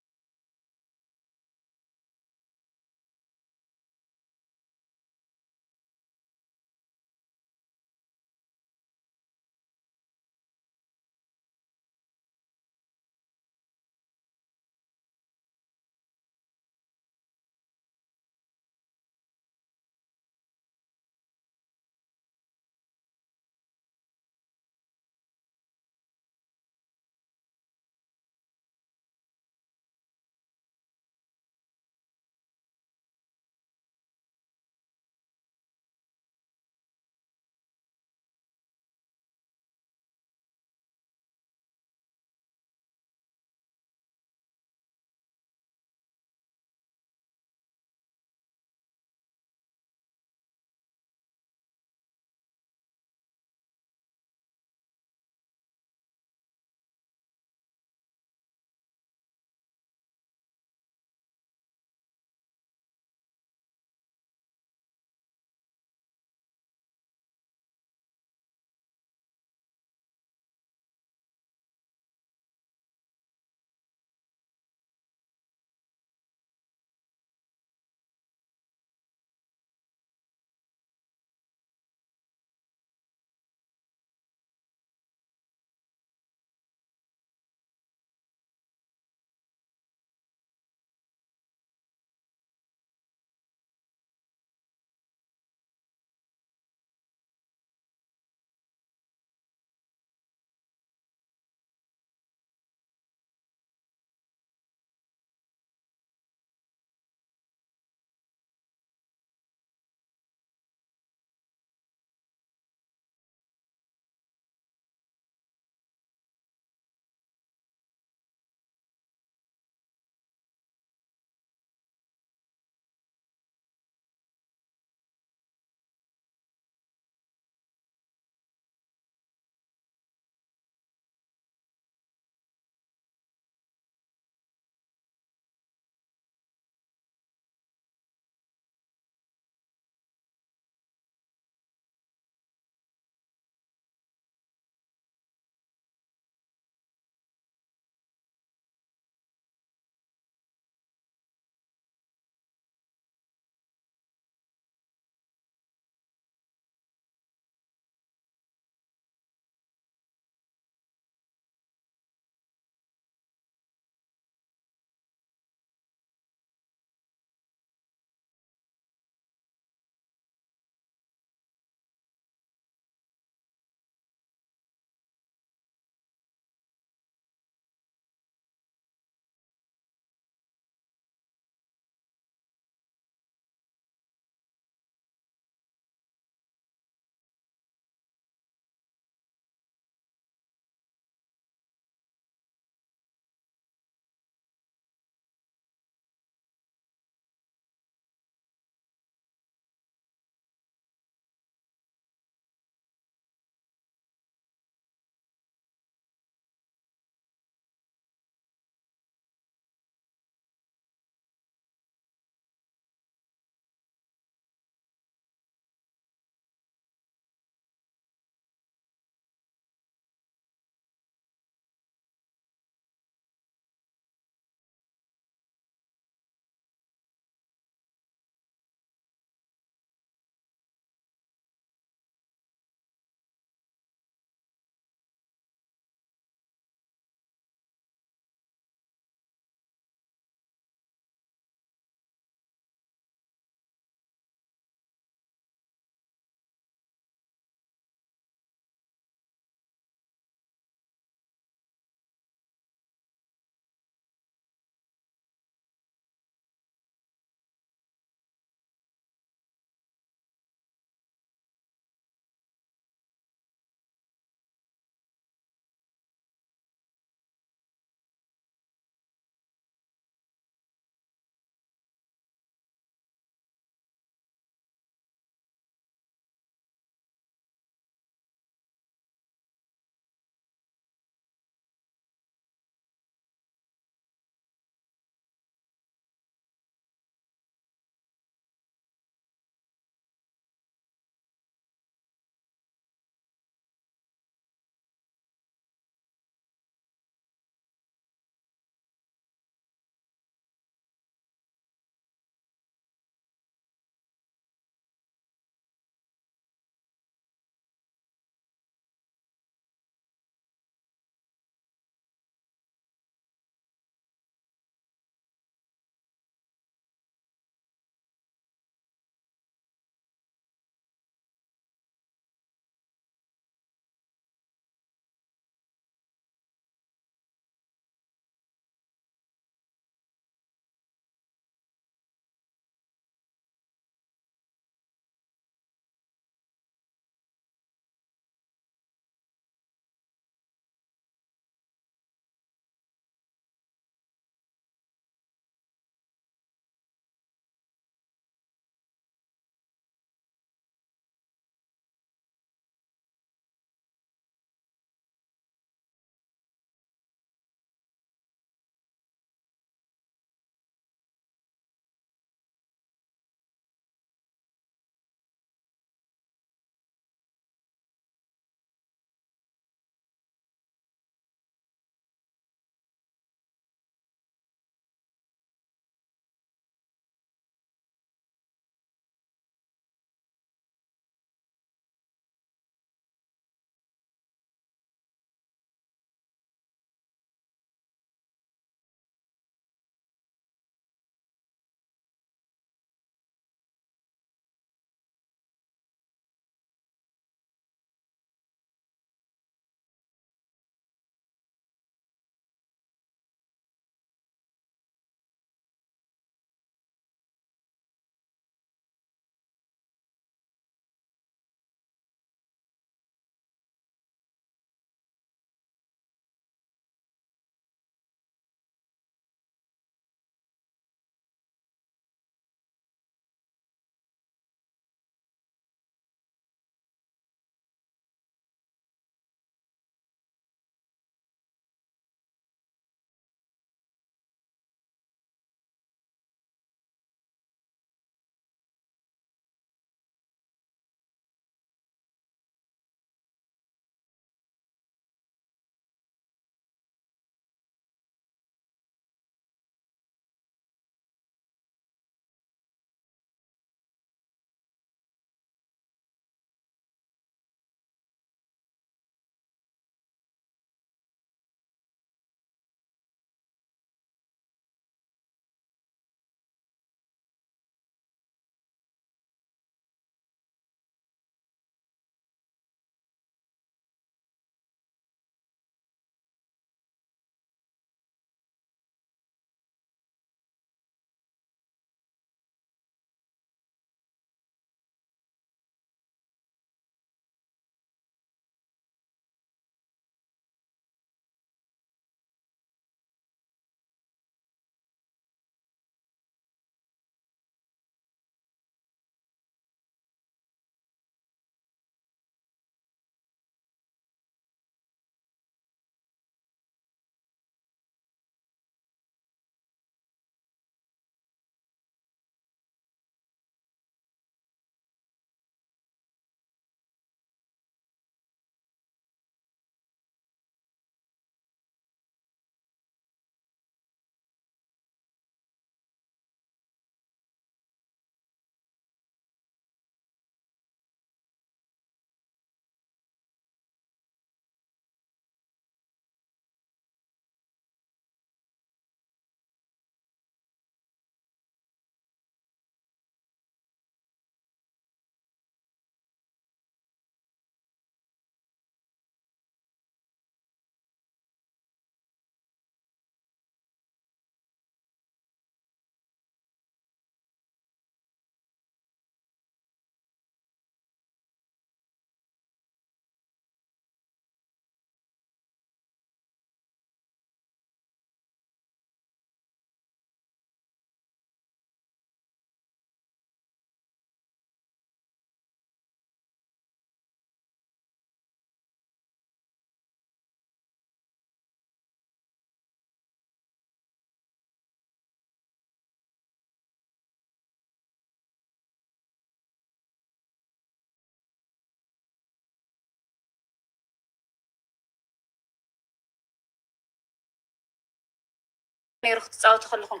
ነይሩ ክትፃወቱ ከለኹም?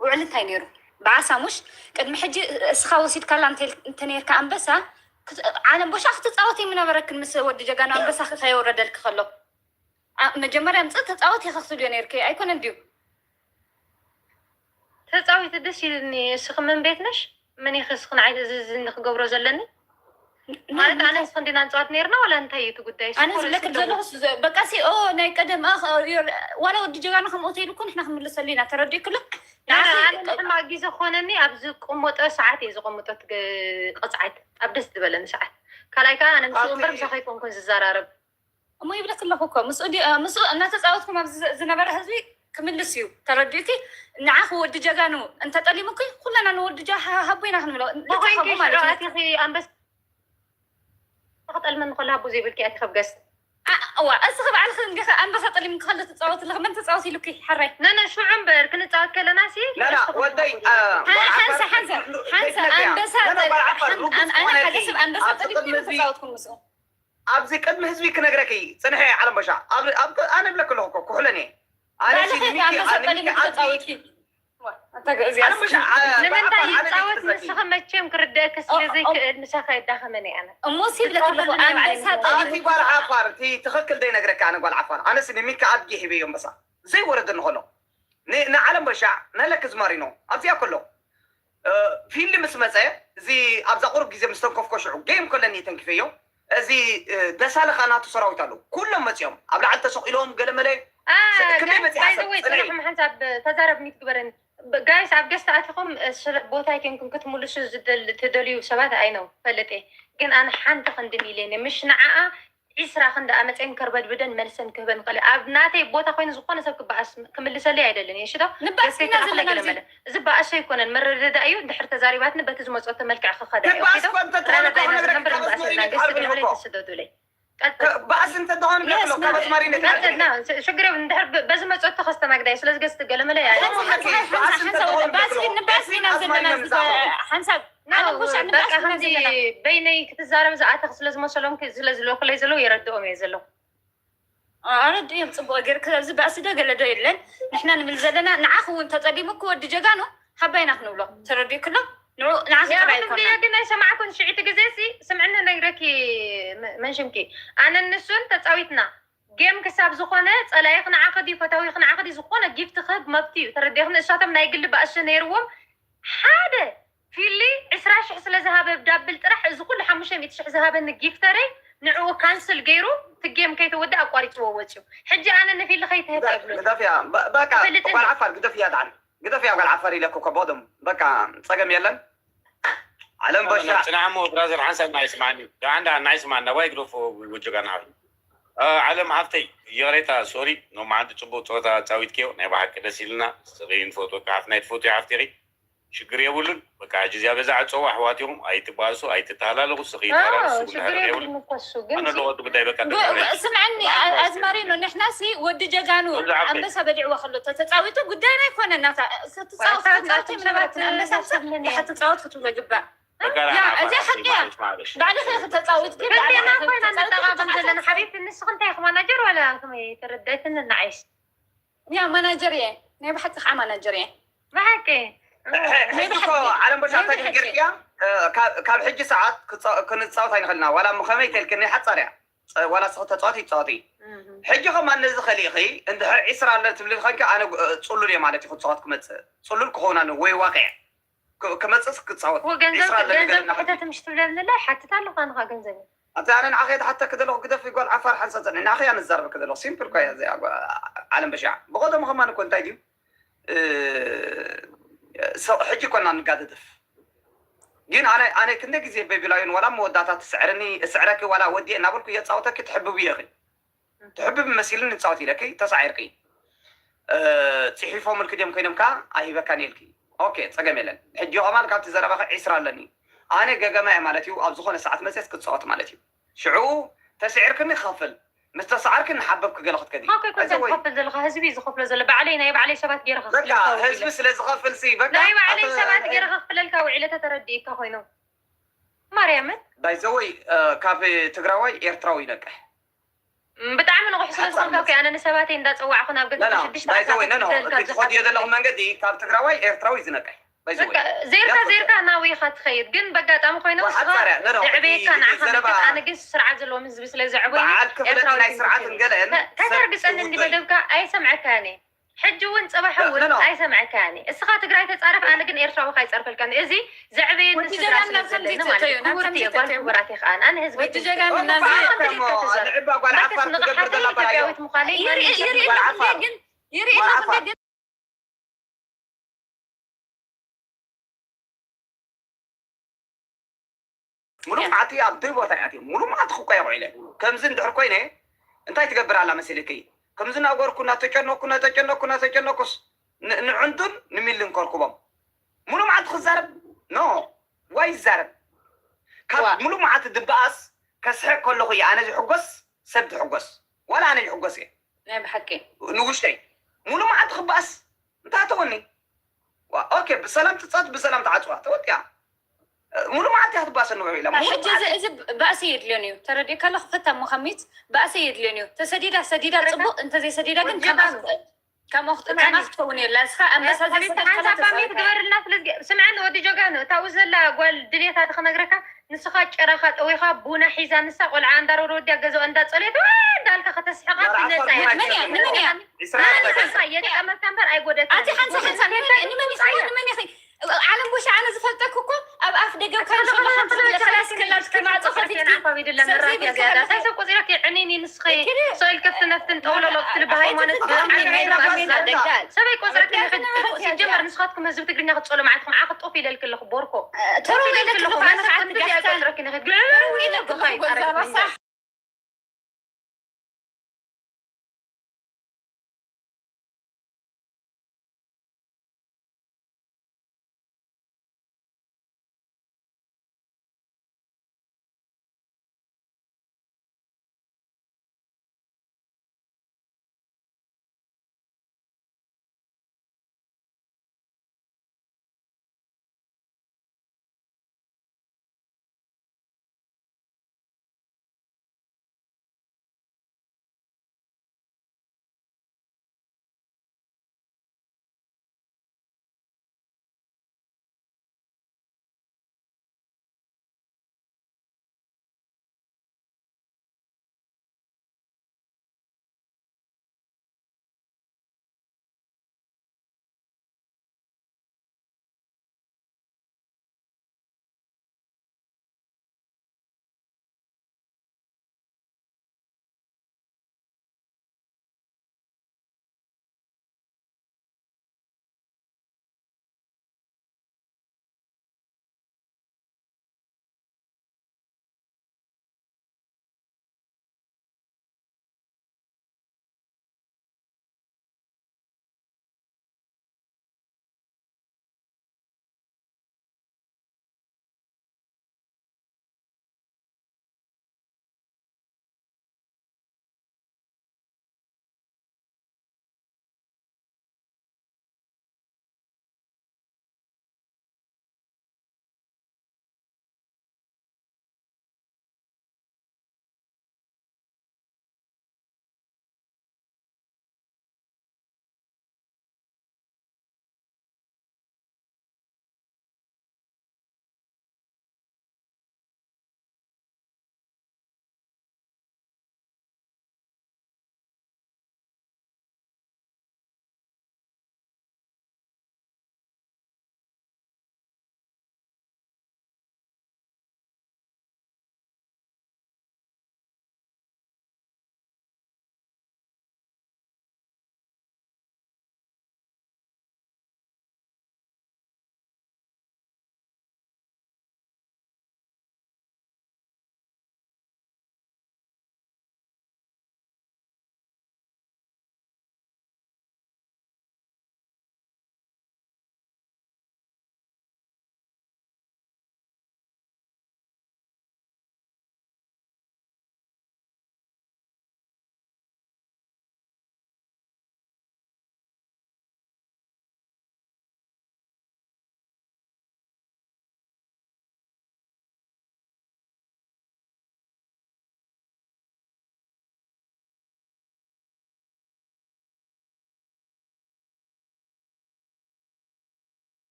ውዕል እንታይ ነይሩ? ብዓሳ ሙሽ ቅድሚ ሕጂ እስኻ ወሲድካላ እንተ- እንተነይርካ ኣንበሳ ክት- ዓለም ቦሻ ክትፃወት እዩ ምነበረክን ምስ ወዲ ጀጋኑ ኣንበሳ ከየወረደልክ ከሎ ኣ- መጀመርያ ምፅእ ተፃወት ኢኻ ክትብልዮ ነይርክ ኣይኮነን ድዩ? ተፃዊት ደስ ይልኒ። እስኺ መን ቤት ነሽ? መን ኢኺ እስኺ ንዓይ እዚ እዚ ክገብሮ ዘለኒ ማለት ኣነ እስኺ እንዲና ንፃወት ነይርና ዋላ እንታይ እዩ እቲ ጉዳይ? ኣነ ዝብለክን ዘለኹ በቃ ሲ ኦ ናይ ቀደም ኣ- ዮ- ዋላ ወዲ ጀጋኑ ከምኡ ተይሉ እኮ ንሕና ክንምልሰሉ ኢና ተረዲእክሎ። ኣነ ንሕማቅ ግዜ ክኾነኒ ኣብ ዝቅመጦ ሰዓት እየ ዝቀምጦ እቲ ገ- ቅፅዓት ኣብ ደስ ዝበለኒ ሰዓት ካልኣይ ከዓ ኣነ ምስ እምበር ምሳኺ ኣይኮንኩን ዝዘራረብ። እሞ ይብለክ ኣለኹ እኮ ምስኡ ዲ- ምስኡ እናተፃወትኩም ኣብ ዝ- ዝነበረ ህዝቢ ክምልስ እዩ ተረዲእኪ። ንዓኺ ወዲ ጀጋኑ እንተጠሊሙኪ ኩለና ንወዲ ጃ ሃቦ ኢና ክንብሎ። ንተኸቡ ተኮይንኪ ማለት ሽዑ እዩ። ኣቲኺ ኣንበሳ ክጠልመኒ ከሎ ሃቦ ዘይብልኪ ኣቲኺ ኣብ ገስ ዋ እስኺ ባዕልኺ እንዲኺ ኣንበሳ ጠሊምኪ ከሎ ትፃወቲ ኣለኺ። መን ተፃወቲ ኢሉኪ? ሕራይ ነነ ሽዑ እምበር ክንፃወት ከለና ሲ ላላ ወደይ ሓንሳ ሓንሳ ሓንሳ ኣንበሳ ኣነ ሓደ ሰብ ኣንበሳ ጠሊምኪ ተፃወትኩም ምስኡ። ኣብዚ ቅድሚ ህዝቢ ክነግረኪ ፅንሐ ዓለም በሻ ኣብ ኣብ ኣነ ብለክ ኣለኹ እኮ ኩሕለን እየ ኣነ ባዕልኺ ኣንበሳ ጠሊምኪ ተፃወትኪ። ንምንታይ ይፃወት ንስኺ መቸም ክርደእኪ ስለዘይክእል ምሳኻ የዳኸመኒ ኣነ እሞ ሲብለክ ኣለኹ ኣንበሳ ኣቲ ጓል ዓፋር እቲ ትኽክል ዘይነግረካ ኣነ ጓል ዓፋር ኣነስ ንሚካ ኣድጊ ሂበዮ ኣንበሳ ዘይወረደ ንኸሎ ንዓለም በሻዕ ነለክ ዝማሪኖ ኣብዚኣ ከሎ ፊልድ ምስ መፀ እዚ ኣብዛ ቁሩብ ግዜ ምስ ተንከፍኮ ሽዑ ጌም ከለኒ ተንኪፈዮ እዚ ደሳለኻ ናቱ ሰራዊት ኣለዉ ኩሎም መፂኦም ኣብ ላዕሊ ተሰቂሎም ገለመለ ክንደይ በፂሓ ሰብ ፅንሒ ሓንሳብ ተዛረብኒ ትግበረኒ ጋይስ ኣብ ገስት ኣቲኹም ስለ ቦታ ይኮንኩም ክትምልሱ ዝደል- ትደልዩ ሰባት ኣይነው ፈልጥ እየ ግን ኣነ ሓንቲ ክንዲ ሚልዮን እየ ምሽ ንዓኣ ዒስራ ክንዲ ኣመፀን ከርበድብደን መልሰን ክህበን ክእል ኣብ ናተይ ቦታ ኮይኑ ዝኾነ ሰብ ክበኣስ ክምልሰለይ ኣይደልን እየ ሽዶ ንባእስ ኢና ዘለና ኣብዚ እዚ በኣሶ ኣይኮነን መረዳዳ እዩ እንድሕር ተዛሪባትኒ በቲ ዝመፀቶ መልክዕ ክኸዳ እዩ ትባእስ እኮ እንተ ትኾነ እኮ ክነግረኪ ነበር ካብ ኣዝማሪኖ ንባእስ ይቀርብ እኮ ተስደዱለይ ባእሲ እንተትኾን ብለክሎ ካብ ኣዝማሪኖ ይቀርብ ሽግር እንድሕር በዚ መፀቶ ከስተናግዳ እዩ ስለዚ ገዝቲ ገለመለ ባእሲ ንባእሲ ኢና ዘለና ሓንሳብ በቃ ከምዚ በይነይ ክትዛረብ ዝኣተኽ ስለ ዝመሰሎም ስለ ዝለኩለይ ዘለዉ የረድኦም እየ ዘለዉ ኣረድኦም ፅቡቅ ጌርክ ኣብዚ ባእሲ ዶ ገለ ዶ የለን ንሕና ንብል ዘለና ንዓኽ እውን ተፀሊሙክ ወዲ ጀጋኑ ሃባይና ክንብሎ ተረዲእክሎ ንዓኽ ጥራይ ይኮና ግን ኣይሰማዕኩን ሽዕቲ ግዜ ሲ ስምዕኒ ነግረኪ መንሽምኪ ኣነ ንሱን ተፃዊትና ጌም ክሳብ ዝኾነ ፀላኢኽ ንዓኺ ድዩ ፈታዊኽ ንዓኺ ድዩ ዝኾነ ጊፍቲ ክህብ መብቲ እዩ ተረዲእኽኒ እሳቶም ናይ ግሊ ባእሲ ነይርዎም ሓደ ፊሊ ዕስራ ሽሕ ስለ ዝሃበ ብ ዳብል ጥራሕ እዚ ኩሉ ሓሙሽተ ሚእቲ ሽሕ ዝሃበኒ ጊፍተረይ ንዕኡ ካንስል ገይሩ እቲ ጌም ከይተወድእ ኣቋሪፅዎ ወፅዩ ሕጂ ኣነ ንፊሊ ከይትህብ ኣይብሉን ግደፍያ በቃ ጓል ዓፋር ግደፍያ ዳዓል ግደፍያ ጓል ዓፋር ኢለኩ እኮ ቦዶም በቃ ፀገም የለን ዓለም በሻ ፅናዕሞ ብራዘር ሓንሳብ ናይ ስማኒ ዳንዳ ናይ ስማኒ ናባይ ግደፎ ወጀጋና ዓለም ሃፍተይ ይቕሬታ ሶሪ ኖማዓንቲ ፅቡቅ ፀወታ ፃዊትክዮ ናይ ብሓቂ ደስ ኢልና ስቕይ ንፈትወካ ሓፍትና ይትፈትዮ ሓፍቲ ኢኺ ሽግር የብሉን በቃ ሕጂ እዚኣ ገዛ ዕፀዋ ኣሕዋት ኢኹም ኣይትባእሱ ኣይትተሃላለኹ ስኺ ይተሃላለሱ ሽግር የብሉን እኮ እሱ ግን ኣነ ኣለዎ እቲ ጉዳይ በቃ ስምዐኒ ኣዝማሪኖ ንሕናሲ ወዲ ጀጋኑ ኣንበሳ በሊዕዋ ከሎ ተተፃዊቱ ጉዳይና ኣይኮነን ናታ ክትፃወት ክትፃወት ኣይምነበረትን ኣንበሳ ትፃወት ክትብሎ ይግባእ በቃ ያ እዚ ሓቂ እያ ባዕልኺ ኢኺ ተፃዊትኪ ክልቴና ኮይና ንጠቃቀም ዘለና ሓቢብቲ ንስኺ እንታይ ኢኺ ማናጀር ዋላ ከመይ ተረዳይትኒ ንዓይስ ያ ማናጀር እየ ናይ ብሓቂ ከዓ ማናጀር እየ ብሓቂ ሕጂ እኮ ዓለም በሻ እንታይ ገርክያ ካብ ሕጂ ሰዓት ክንፃወት ኣይንኽእልና ዋላ ከመይ ተልክኒ ሓፃር እያ ዋላ ስኺ ተፃወት ይፃወት እዩ ሕጂ ከማ ነዚ ከሊእኺ እንድሕር ዒስራ ኣለ ትብሊ ኸንኪ ኣነ ፅሉል እየ ማለት እዩ ክፃወት ክመፅእ ፅሉል ክኸውን ኣነ ወይ ዋቂዕ ክመፅእስ ክፃወት ገንዘብ ገንዘብ ሕተት ምሽ ትብለኒ ኣላ ሓትት ኣለኳ ንኻ ገንዘብ ኣቲ ኣነ ንዓኸ ተሓተክ ዘለኹ ግደፍ ጓል ዓፋር ሓንሳ ፀኒ ንዓኸ እያ ንዛረበክ ዘለኹ ሲምፕል እኳ እያ እዚኣ ዓለም በሻዕ ብቐደሙ ከማን እኮ እንታይ ድዩ ሕጂ ኮና ንጋደድፍ ግን ኣነ ኣነ ክንደ ግዜ በቢላዩን ዋላ መወዳእታ ትስዕርኒ እስዕረኪ ዋላ ወዲየ እናበልኩ የፃወተኪ ትሕብቡ ኢኺ ትሕብብ መሲልኒ ንፃወት ኢለኪ ተሳዒርኪ ፅሒፎምልኪ ድዮም ኮይኖም ከዓ ኣይበካን ኢልኪ ኦኬ ፀገም የለን ሕጂ ከማን ካብቲ ዘረባኺ ዒስራ ኣለኒ ኣነ ገገማ እየ ማለት እዩ ኣብ ዝኾነ ሰዓት መፅየስ ክፃወት ማለት እዩ ሽዑ ተስዒርክኒ ክኸፍል ምስ ተሰዓርኪ ንሓበብኪ ገለ ክትከዲ ኦኬ ኮንተ ዝኸፍል ዘለካ ህዝቢ እዩ ዝኸፍሎ ዘሎ ባዕለይ ናይ ባዕለይ ሰባት ገይረ በቃ ህዝቢ ስለ ዝኸፍል ሲ በቃ ናይ ባዕለይ ሰባት ገይረ ከክፍለልካ ውዒለ ተተረዲእካ ኮይኑ ማርያምን ባይዘወይ ካብ ትግራዋይ ኤርትራዊ ይነቅሕ ብጣዕሚ ንቑሕ ስለ ዝኾንካ እኮ ኣነ ንሰባተይ እንዳጸዋዕኩ ናብ ገጽ ሽዱሽተ ዓሰርተ ክልተ ትኸድዮ ዘለኹ መንገዲ ካብ ትግራዋይ ኤርትራዊ ዝነቀይ። ዜርካ ዜርካ ናዊኻ ትኸይድ ግን በጋጣሚ ኮይኖም ስኻ ዘዕበየካ ንዓኻ ምልክት ኣነ ግን ስርዓት ዘለዎም ህዝቢ ስለ ዘዕበዩ ኤርትራዊ ከተርግጸኒ እንዲ መደብካ ኣይሰምዐካኒ ሕጂ እውን ጽባሕ እውን ኣይሰምዐካኒ እስኻ ትግራይ ተጻረፍ ኣነ ግን ኤርትራዊ ካይጸርፈልካኒ እዚ ዘዕበየኒ ስድራ ስለ ዘለኒ ማለት ክቡርቲ ጓል ክቡራት ኢኻ ኣነ ህዝቢ ንቕሓተይ ኢትዮጵያዊት ምዃነይ ይርኢ ይርኢ ኣለኹ ግን ይርኢ ኣለኹ ግን ሙሉእ መዓልቲ ኣብ ደይ ቦታ እያ ሙሉእ መዓልቲ ክቆየቑ ኢለ ከምዚ እንድሕር ኮይነ እንታይ ትገብር ኣላ መሲልኪ ከምዚ እናገርኩ እናተጨነኩ እናተጨነኩ እናተጨነኩስ ንዕንዱን ንሚልን ከርክቦም ሙሉእ መዓልቲ ክዛረብ ኖ ዋይ ይዛረብ ካብ ሙሉእ መዓልቲ ድበኣስ ከስሕቅ ከለኹ እየ ኣነ ዝሕጎስ ሰብ ትሕጎስ ዋላ ኣነ ይሕጎስ እየ ናይ ብሓቂ ንውሽተይ ሙሉእ መዓልቲ ክበኣስ እንታይ ኣተወኒ ኦኬ ብሰላም ትፃወት ብሰላም ተዓፅዋ ተወዲኣ ሙሉእ መዓልቲ እያ ትባሰ ንውዒላ ሙሉእ ሕጂ እዚ መዓልቲ እዚ ባእሲ የድልዮን እዩ ተረዲእካ ኣለኹ ፈታ ሙኸሚት ባእሲ የድልዮን እዩ ተሰዲዳ ሰዲዳ ወረዳ ጽቡቕ እንተዘይሰዲዳ ግን ወጀባ ከምኣ እኮ። ከምኣ ክት- ከምኣ ክትከውን የላ እስኻ ኣንበሳ ሓንሳብ ዘይሰደድካ ሓንሳብ ባሚት ተዛረብ። ግበርልና ስለዚ ስምዐኒ ወዲ ጆጋኑ እታኡ ዘላ ጓል ድሌታ ክነግረካ ንስኻ ጭራኻ ጠዊኻ ቡና ሒዛ ንሳ ቆልዓ እንዳረወደ ወዲያ ገዛኡ እንዳጸለየት ዋ እንዳልካ ከተስሕቓ መርዓ ብነጻ እያ። ፈርሙና መን እያ? ንመን እያ? ዒስራ ኣነ ዓመት። ንሳ የጥቀመካ እምበር ኣይጎደካን። ኣቲ ሓንሳ ሓንሳ ንመን ንመን ኢኺ ንመን ኢኺ ዓለም ቦሻ ኣነ ዝፈልጠክ እኮ ኣብ ኣፍ ደገ ካብ ሸሎ ሓንቲ ዝብለካ ላስክላ እስኪ ማዕጾ ከፊትኪ ዓፋቢድላ ሰብ መራፊያ ዘይብልካ ዝያዳ ኣለኹ። እንታይ ሰብ ቆጺረክ ዕኒኒ ንስኺ ሶይል ከፍቲ ነፍትን ጠውለሎ ክትል ብሃይማኖት ብጣዕሚ ናይ ራባና ደጋል ሰበይ ቆጽረኪ ንኽድ ሲጀመር ንስኻትኩም ህዝቢ ትግርኛ ክትጸሉ መዓልትኩም ዓኽ ጦፍ ኢለልክ ኣለኹ ቦርኮ ተረው ኢለክ ኣለኹ ኣነ ከዓት ንጋፍታ ተረው ኢለክ ኣለኹ ጎዛባ ሳሕ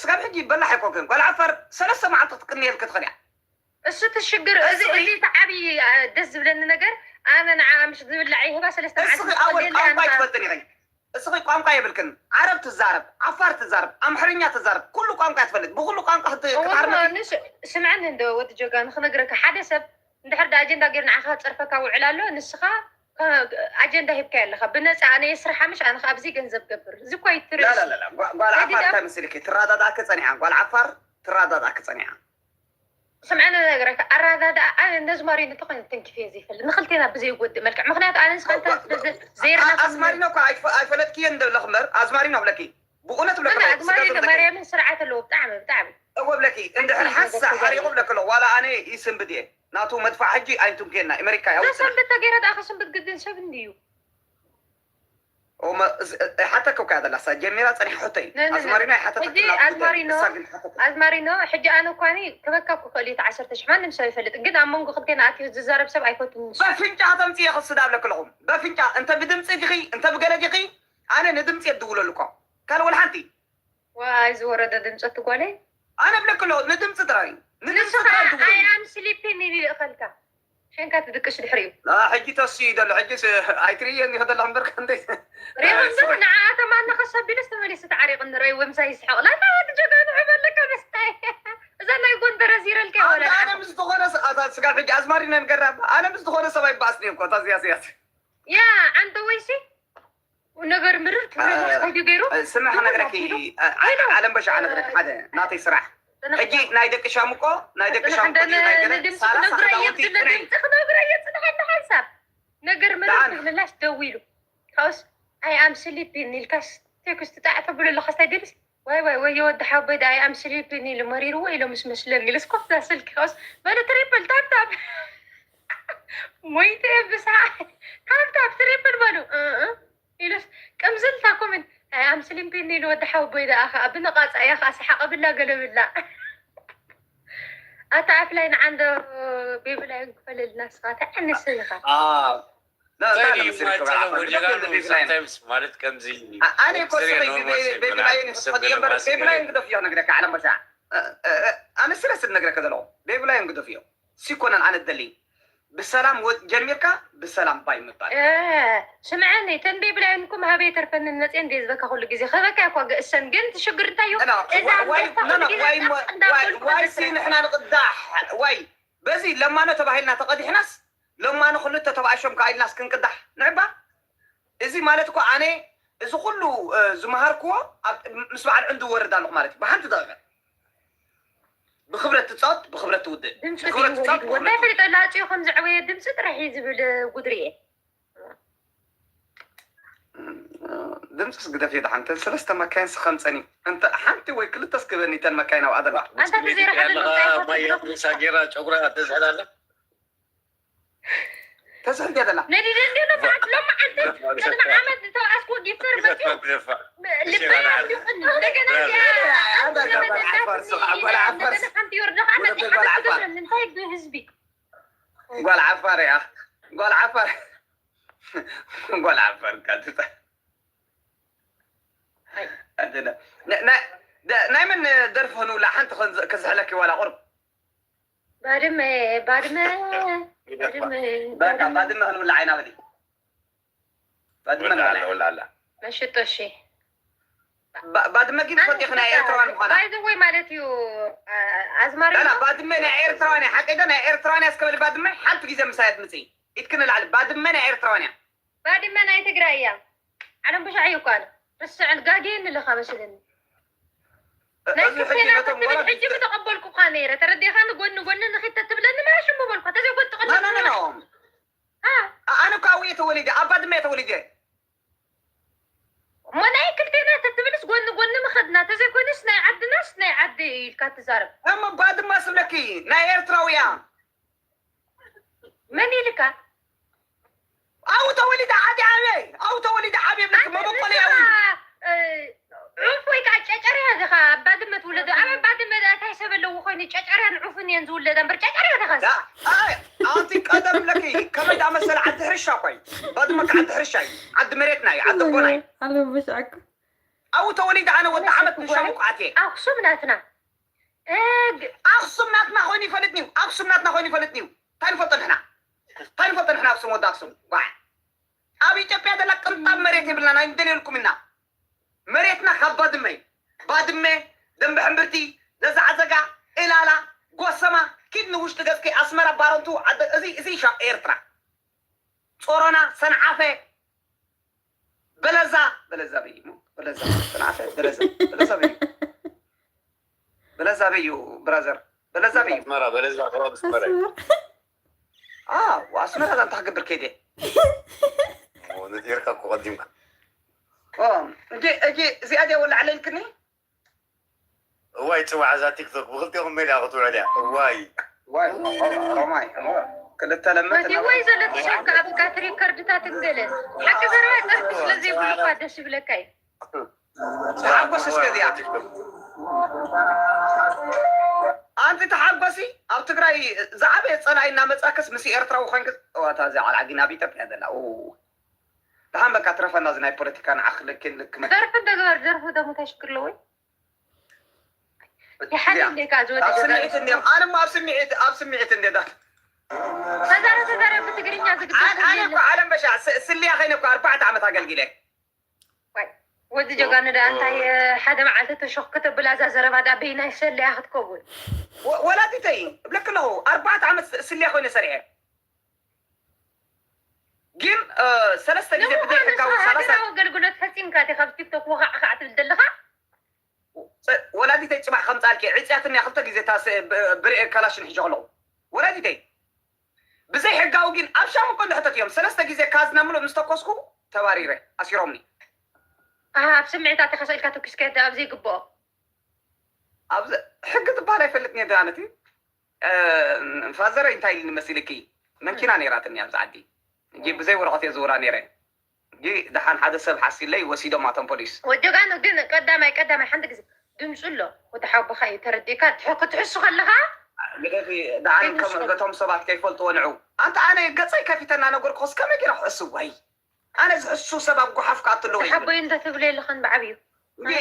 ስጋብ ሕጂ በላሕ ኣይኮንክን። ጓል ዓፋር ሰለስተ መዓልቲ ክትቅንየልኪ ትኽእል እያ። እሱ እቲ ሽግር እዚ እዚ እቲ ዓብዪ ደስ ዝብለኒ ነገር ኣነ ንዓ ምሽ ዝብላዕ ይህባ ሰለስተ መዓልቲ እስኺ ኣወል ቋንቋ ኣይትፈልጥን ኢኺ። እስኺ ቋንቋ የብልክን። ዓረብ ትዛረብ፣ ዓፋር ትዛረብ፣ ኣምሓርኛ ትዛረብ፣ ኩሉ ቋንቋ ትፈልጥ። ብኩሉ ቋንቋ ክትሓርመ ስምዐኒ እንዶ ወዲ ጆጋ ንክነግረካ ሓደ ሰብ እንድሕር ዳ ኣጀንዳ ገይሩ ንዓኻ ክፀርፈካ ውዕል ኣሎ ንስኻ ኣጀንዳ ሂብካዮ ኣለኻ ብነፃ ኣነ የስርሓ ምሽ ኣነ ኣብዚ ገንዘብ ገብር እዚ እኳ ይትርኢ ጓል ዓፋር እንታይ መሲልኪ ትረዳዳእኪ ፀኒሓ ጓል ዓፋር ትረዳዳእኪ ፀኒሓ ስምዐኒ ነገረካ ኣረዳድኣ ኣነ ነዚ ማሪኖ ተኾይኑ ተንኪፈ ዘይፈልጥ ንክልቴና ብዘይጎድእ መልክዕ ምክንያቱ ኣነ ንስኻ ዘይርና ኣዝማሪኖ እኳ ኣይፈለጥክዮ እንደለኽ እምበር ኣዝማሪኖ ብለኪ ብእውነት ብለኪ ኣዝማሪኖ ማርያምን ስርዓት ኣለዎ ብጣዕሚ ብጣዕሚ እወ ብለኪ እንድሕር ሓሳ ሓሪቑ ብለኪ ኣለዎ ዋላ ኣነ ይስንብድ እየ ናቱ መጥፋ ሕጂ ኣይንትንኩየና ኣሜሪካ ያውፅና ሰንብድ ተገይረ ደኣ ከስንብድ ግድን ሰብ እንድዩ ሓተከ እኮ ያደላ ሳ ጀሚራ ፀኒሕ ሕቶ እዩ ኣዝማሪኖ ይሓተት ኣዝማሪኖ ሕጂ ኣነ እኳኒ ክበካ ክኽእል እዩ ተዓሰርተ ሽሕ ማንም ሰብ ይፈልጥ ግን ኣብ መንጎ ክልቴና ኣትዩ ዝዛረብ ሰብ ኣይፈቱን በፍንጫ ተምፅእ ክስዳ ብለክለኹም በፍንጫ እንተ ብድምፂ ዲኺ እንተ ብገለ ዲኺ ኣነ ንድምፂ የድውለሉ እኮ ካልእ ወላ ሓንቲ ዋይ ዝወረደ ድምፂ ትጓለይ ኣነ ብለክሎ ንድምፂ ጥራይ ንድምፂ ጥራይ ድውለሉ ኣይ ኣም ስሊፒን ይልእኸልካ ሸንካ ትድቅሽ ድሕሪኡ ሕጂ ተስዩ ዘሎ ሕጂ ኣይትርእየን ይኸደላ እምበር ከንደይ ሪኦ እምበር ንዓኣቶም ኣነ ከሰቢሉስ ተመሊሱ ተዓሪቕ ንረይ ወምሳ ይስሐቕ ላታ ወዲ ጀጋኑ ሕበለካ ደስታይ እዛ ናይ ጎንደረ ዚረልካ ወለ ኣነ ምስ ዝኾነ ስጋብ ሕጂ ኣዝማሪ ነንገራ ኣነ ምስ ዝኾነ ሰብ ኣይባኣስኒ እኮ ታዝያስያስ ያ ዓንተ ወይሲ ነገር ምርር ትብለኒ ከይዱ ገይሩ ስምዕ ክነግረኪ ዓለም በሻ ክነግረኪ ሓደ ናተይ ስራሕ ሕጂ ናይ ደቂ ሻም እኮ ናይ ደቂ ሻም እኮ ናይ ገለ ሰላሳ ክዳውንቲ ክነግረዮ ዝደሓንተ ሓንሳብ ነገር ምርር ትብልላሽ ደው ኢሉ ካብስ ኣይ ኣም ስሊፒን ኢልካስ ቴክስት ጣዕ ተብሎ ኣለካ ስታይ ድልስ ዋይ ዋይ ወይ የወዲ ሓወይ ዳ ኣይ ኣም ስሊፒን ኢሉ መሪርዎ ኢሎ ምስ መስለኒ ኢልስ ኮፍ ስልኪ ካብስ በሉ ትሪፕል ታፕታፕ ሞይተ ብሳ ታፕታፕ ትሪፕል በሉ ኢሉስ ቅምዝልታ ኮመንት ኣይ ኣም ስሊም ፒን ኢሉ ወዲ ሓወቦይ ደኣ ከዓ ብነቓፃ እያ ከዓ ሰሓቐ ብላ ገለ ብላ ኣታ ኣፍላይ ንዓንዶ ቤብላይን ክፈልልና ስኻ ተዕንስ ኢኻ ማለት ከምዚ ኣነ እኮ ስኸይ ቤብላይን ስኸዲ እምበር ቤብላይን ግደፍዮ ነግረካ ዓለም በሻ ኣነ ስለ ስል ነግረካ ዘለኹ ቤብላይን ግደፍዮ ሲኮነን ኣነ ደሊ ብሰላም ወጥ ጀሚርካ ብሰላም ባይ ምባል። ስምዐኒ ተን ቤብላይንኩም ሃበይ ተርፈንን መፅየን ደይ ዝበካ ኩሉ ግዜ ከበካ እኳ ገእሰን ግን ትሽግር እንታይ እዩ እዛ ዋይሲ ንሕና ንቅዳሕ ዋይ በዚ ለማኖ ተባሂልና ተቀዲሕናስ ለማኖ ክልተ ተባእሾም ከኣኢልናስ ክንቅዳሕ ንዕባ እዚ ማለት እኮ ኣነ እዚ ኩሉ ዝመሃርክዎ ምስ በዓል ዕንዱ ወርድ ኣለኹ ማለት እዩ ብሓንቲ ደቂቀ ብክብረት ትፃወት ብክብረት ትውድእ ድምፂ ድዩ ወሊድ ወላ ፈሊጠ ላፅዮ ከም ዘዕበየ ድምፂ ጥራሕ እዩ ዝብል ጉድሪ እየ ድምፅስ ግደፍ እየ ደሓንተን ሰለስተ መካይን ስከምፀኒ እንተ ሓንቲ ወይ ክልተ ስክበኒ ተን መካይን ኣብኣ ደላ ኣንታ ተዘይረሓ ዘሎ ማያ ሳጌራ ጨጉራ ተዝሕል ኣለ ተስሕል ድያ ዘላ ነዲደ እንዲ ሎማዓንቲ ሎማዓንቲ ቅድሚ ዓመት ዝተባኣስኩ ጊፍተር መፅኡ ልበይ ኣውዲቑኒ እንደገና እንደገና ሓንቲ ይወርዶ ከዓ መፂ ሓመድ ትገብረኒ እንታይ ብህዝቢ ጓል ዓፋር እያ ጓል ዓፋር ጓል ዓፋር ጋትታ ናይ መን ደርፊ ክንውላ ሓንቲ ከዝሕለኪ ዋላ ቁርብ ባድመ ባድመ ባድመ ክንብላ ዓይና በሊ ባድመ ውላላ መሽጦ እሺ ባድመ ግን ፈቲኽ ናይ ኤርትራ ምዃና ባይዘወይ ማለት እዩ ኣዝማሪ ባድመ ናይ ኤርትራውያን ሓቀይዶ ናይ ኤርትራውያን እስከበል ባድመ ሓንቲ ግዜ ምሳይ ኣድምፂ ኢትክን ላዕሊ ባድመ ናይ ኤርትራውያን ባድመ ናይ ትግራይ እያ ዓለም ብሻዕ እዩ እኳ ርስዕን ጋጌን ኣለኻ መስለኒ ናይ ክልቴና ተትብል ሕጂ ምተቐበልኩኻ ነይረ ተረዲኻኒ ጎኒ ጎኒ ንኺድ ተትብለኒ ማሽ እሞ በልኳ ተዘይጎን ትቕልል ኣነ እኮ ኣብኡ እየ ተወሊደ ኣብ ባድመ እየ ተወሊደ እሞ ናይ ክልቴና ተትብልስ ጎኒ ጎኒ ምኸድና ተዘይኮይኑስ ናይ ዓድናስ ናይ ዓዲ ኢልካ ትዛረብ እሞ ባድማ ስብለኪ ናይ ኤርትራውያ መን ኢልካ ኣብኡ ተወሊደ ዓዲ ኣበይ ኣብኡ ተወሊደ ዓብየ ብለኪ መበቆልያ ዑፍ ወይ ከዓ ጨጨርያ ዲኻ ኣብ ባድመ ትውለዶ ኣበይ ባድመ እንታይ ሰብ ኣለዎ ኮይኑ ጨጨርያን ዑፍን እየን ዝውለዳ እምበር ጨጨርያ ዲኻ ኣንቲ ቀደም ብለኪ ከመይ ዳመሰለ ዓዲ ሕርሻ እኳ እዩ ባድመ ከዓ ዓዲ ሕርሻ እዩ ዓዲ መሬትና እዩ ዓዲ ኣቦና እዩ ኣለበሻዕኩ ኣብኡ ተወሊደ ኣነ ወዲ ዓመት ንሻሙ ቋዕት እየ። ኣክሱም ናትና ኣክሱም ናትና ኮይኑ ይፈልጥኒ እዩ። ኣክሱም ናትና ኮይኑ ይፈልጥኒ እዩ። እንታይ ንፈልጦ ንሕና እንታይ ንፈልጦ ንሕና ኣክሱም ወዲ ኣክሱም ጓዕ ኣብ ኢትዮጵያ ዘላ ቅንጣብ መሬት የብልና ናይ ንደልየልኩም ኢና። መሬትና ካብ ባድመ እዩ። ባድመ፣ ደንበ ሕምብርቲ፣ ዘዛዕዘጋ፣ እላላ፣ ጎሰማ፣ ኪድ ንውሽጢ ገጽኪ ኣስመራ ባረንቱ ዓደ እዚ እዚ ሻ ኤርትራ ጾሮና ሰንዓፈ በለዛ በለዛ በይሞ በለዛ ሰንዓፈ በለዛ በለዛ በይሞ በለዛ በዩ ብራዘር በለዛ በዩ ኣስመራ በለዛ ከባቢ ኣስመራ ኣስመራ ኣዎ ኣስመራ ዛንታ ክገብር ከይደ ነጢርካ እኮ ቀዲምካ እጂ እጂ እዚኣ ድያ ወላ ዓለልክኒ እዋይ ፅዋዕ እዛ ቲክቶክ ብክልቲኹም ሜድያ ክትውዕል እያ እዋይ ዋይ ሮማይ ክልተ ለመት ወዲ ወይ ዘሎ ተሸካ ኣብ ጋት ሪከርድታት እንገለ ሓቂ ዘረባ ጸርፊ ስለ ዘይብሉ እኳ ደስ ይብለካ እዩ ተሓጎስ እስከ እዚኣ ኣንቲ ተሓጎሲ ኣብ ትግራይ ዝዓበየ ፀላኢ እናመፃክስ ምስ ኤርትራዊ ኮንክ ዋታ እዚ ዓልዓጊ ናብ ኢትዮጵያ ዘላ ደሓን በቃ ትረፈና እዚ ናይ ፖለቲካ ንዓክልክልክ ደርፊ እንደገበር ደርፊ ደሞ እንታይ ሽግር ኣለዎ ይሓልል ካ ዝወደ ኣብ ስምዒት እንዲም ኣነ ኣብ ስምዒት ኣብ ስምዒት እንደ ዳት ተዛረ ተዛረ ብትግርኛ ዝግደስ ኣነ እኮ ዓለም በሻ ስልያ ከይነ እኮ ኣርባዕተ ዓመት ኣገልጊለ ወዲ ጀጋኑ ዳ እንታይ ሓደ መዓልቲ ተሾክ ከተብል ኣዛ ዘረባ ዳ በይናይ ሰለያ ክትከውን ወላዲተይ እብለክ ኣለኹ ኣርባዕተ ዓመት ስልያ ኮይነ ሰሪሐ ግን ሰለስተ ግዜ ብዘይ ሕጋዊ ሰላሳ ሃገራዊ ኣገልግሎት ፈፂምካ ዲኻ ኣብ ቲክቶክ ወኻዕ ኻዕ ትብል ዘለኻ ወላዲተይ ፅባሕ ከምፃልኪ ዕፅያትኒ ክልተ ግዜ እታ ብሬ ከላሽን ሒዞ ኣለኹ ወላዲተይ ብዘይ ሕጋዊ ግን ኣብ ሻሙ እኮ እንድሕተት እዮም ሰለስተ ግዜ ካዝና ምሉእ ምስ ተኮስኩ ተባሪረ ኣሲሮምኒ ኣብ ስምዒታት ኢኻ ሰኢልካ ተኩስካዮ ኣብ ዘይግብኦ ኣብዚ ሕጊ ዝበሃል ኣይፈልጥን እየ ዳነቲ ፋዘረይ እንታይ ኢልኒ መሲልኪ መኪና ነይራትኒ ኣብዚ ዓዲ እንጂ ብዘይ ወረቐት እየ ዝውራ ነይረ እንጂ ደሓን ሓደ ሰብ ሓሲለይ ወሲዶም ኣቶም ፖሊስ ወጀጋኑ ግን ቀዳማይ ቀዳማይ ሓንቲ ግዜ ድምፁ ኣሎ ወዲ ሓወቦኻ እዩ ተረዲእካ ክትሕሱ ከለኻ ግደፊ ደሓን ከም በቶም ሰባት ከይፈልጥዎ ንዑ ኣንተ ኣነ ገፀይ ከፊተ እናነገርኩ ከስ ከመይ ገይረ ክሕሱ ወይ ኣነ ዝሕሱ ሰብ ኣብ ጓሓፍ ክኣቱ ኣለዎ ይብል ሓቦይ እንተትብለ የለኻን ብዓብዩ እንዴ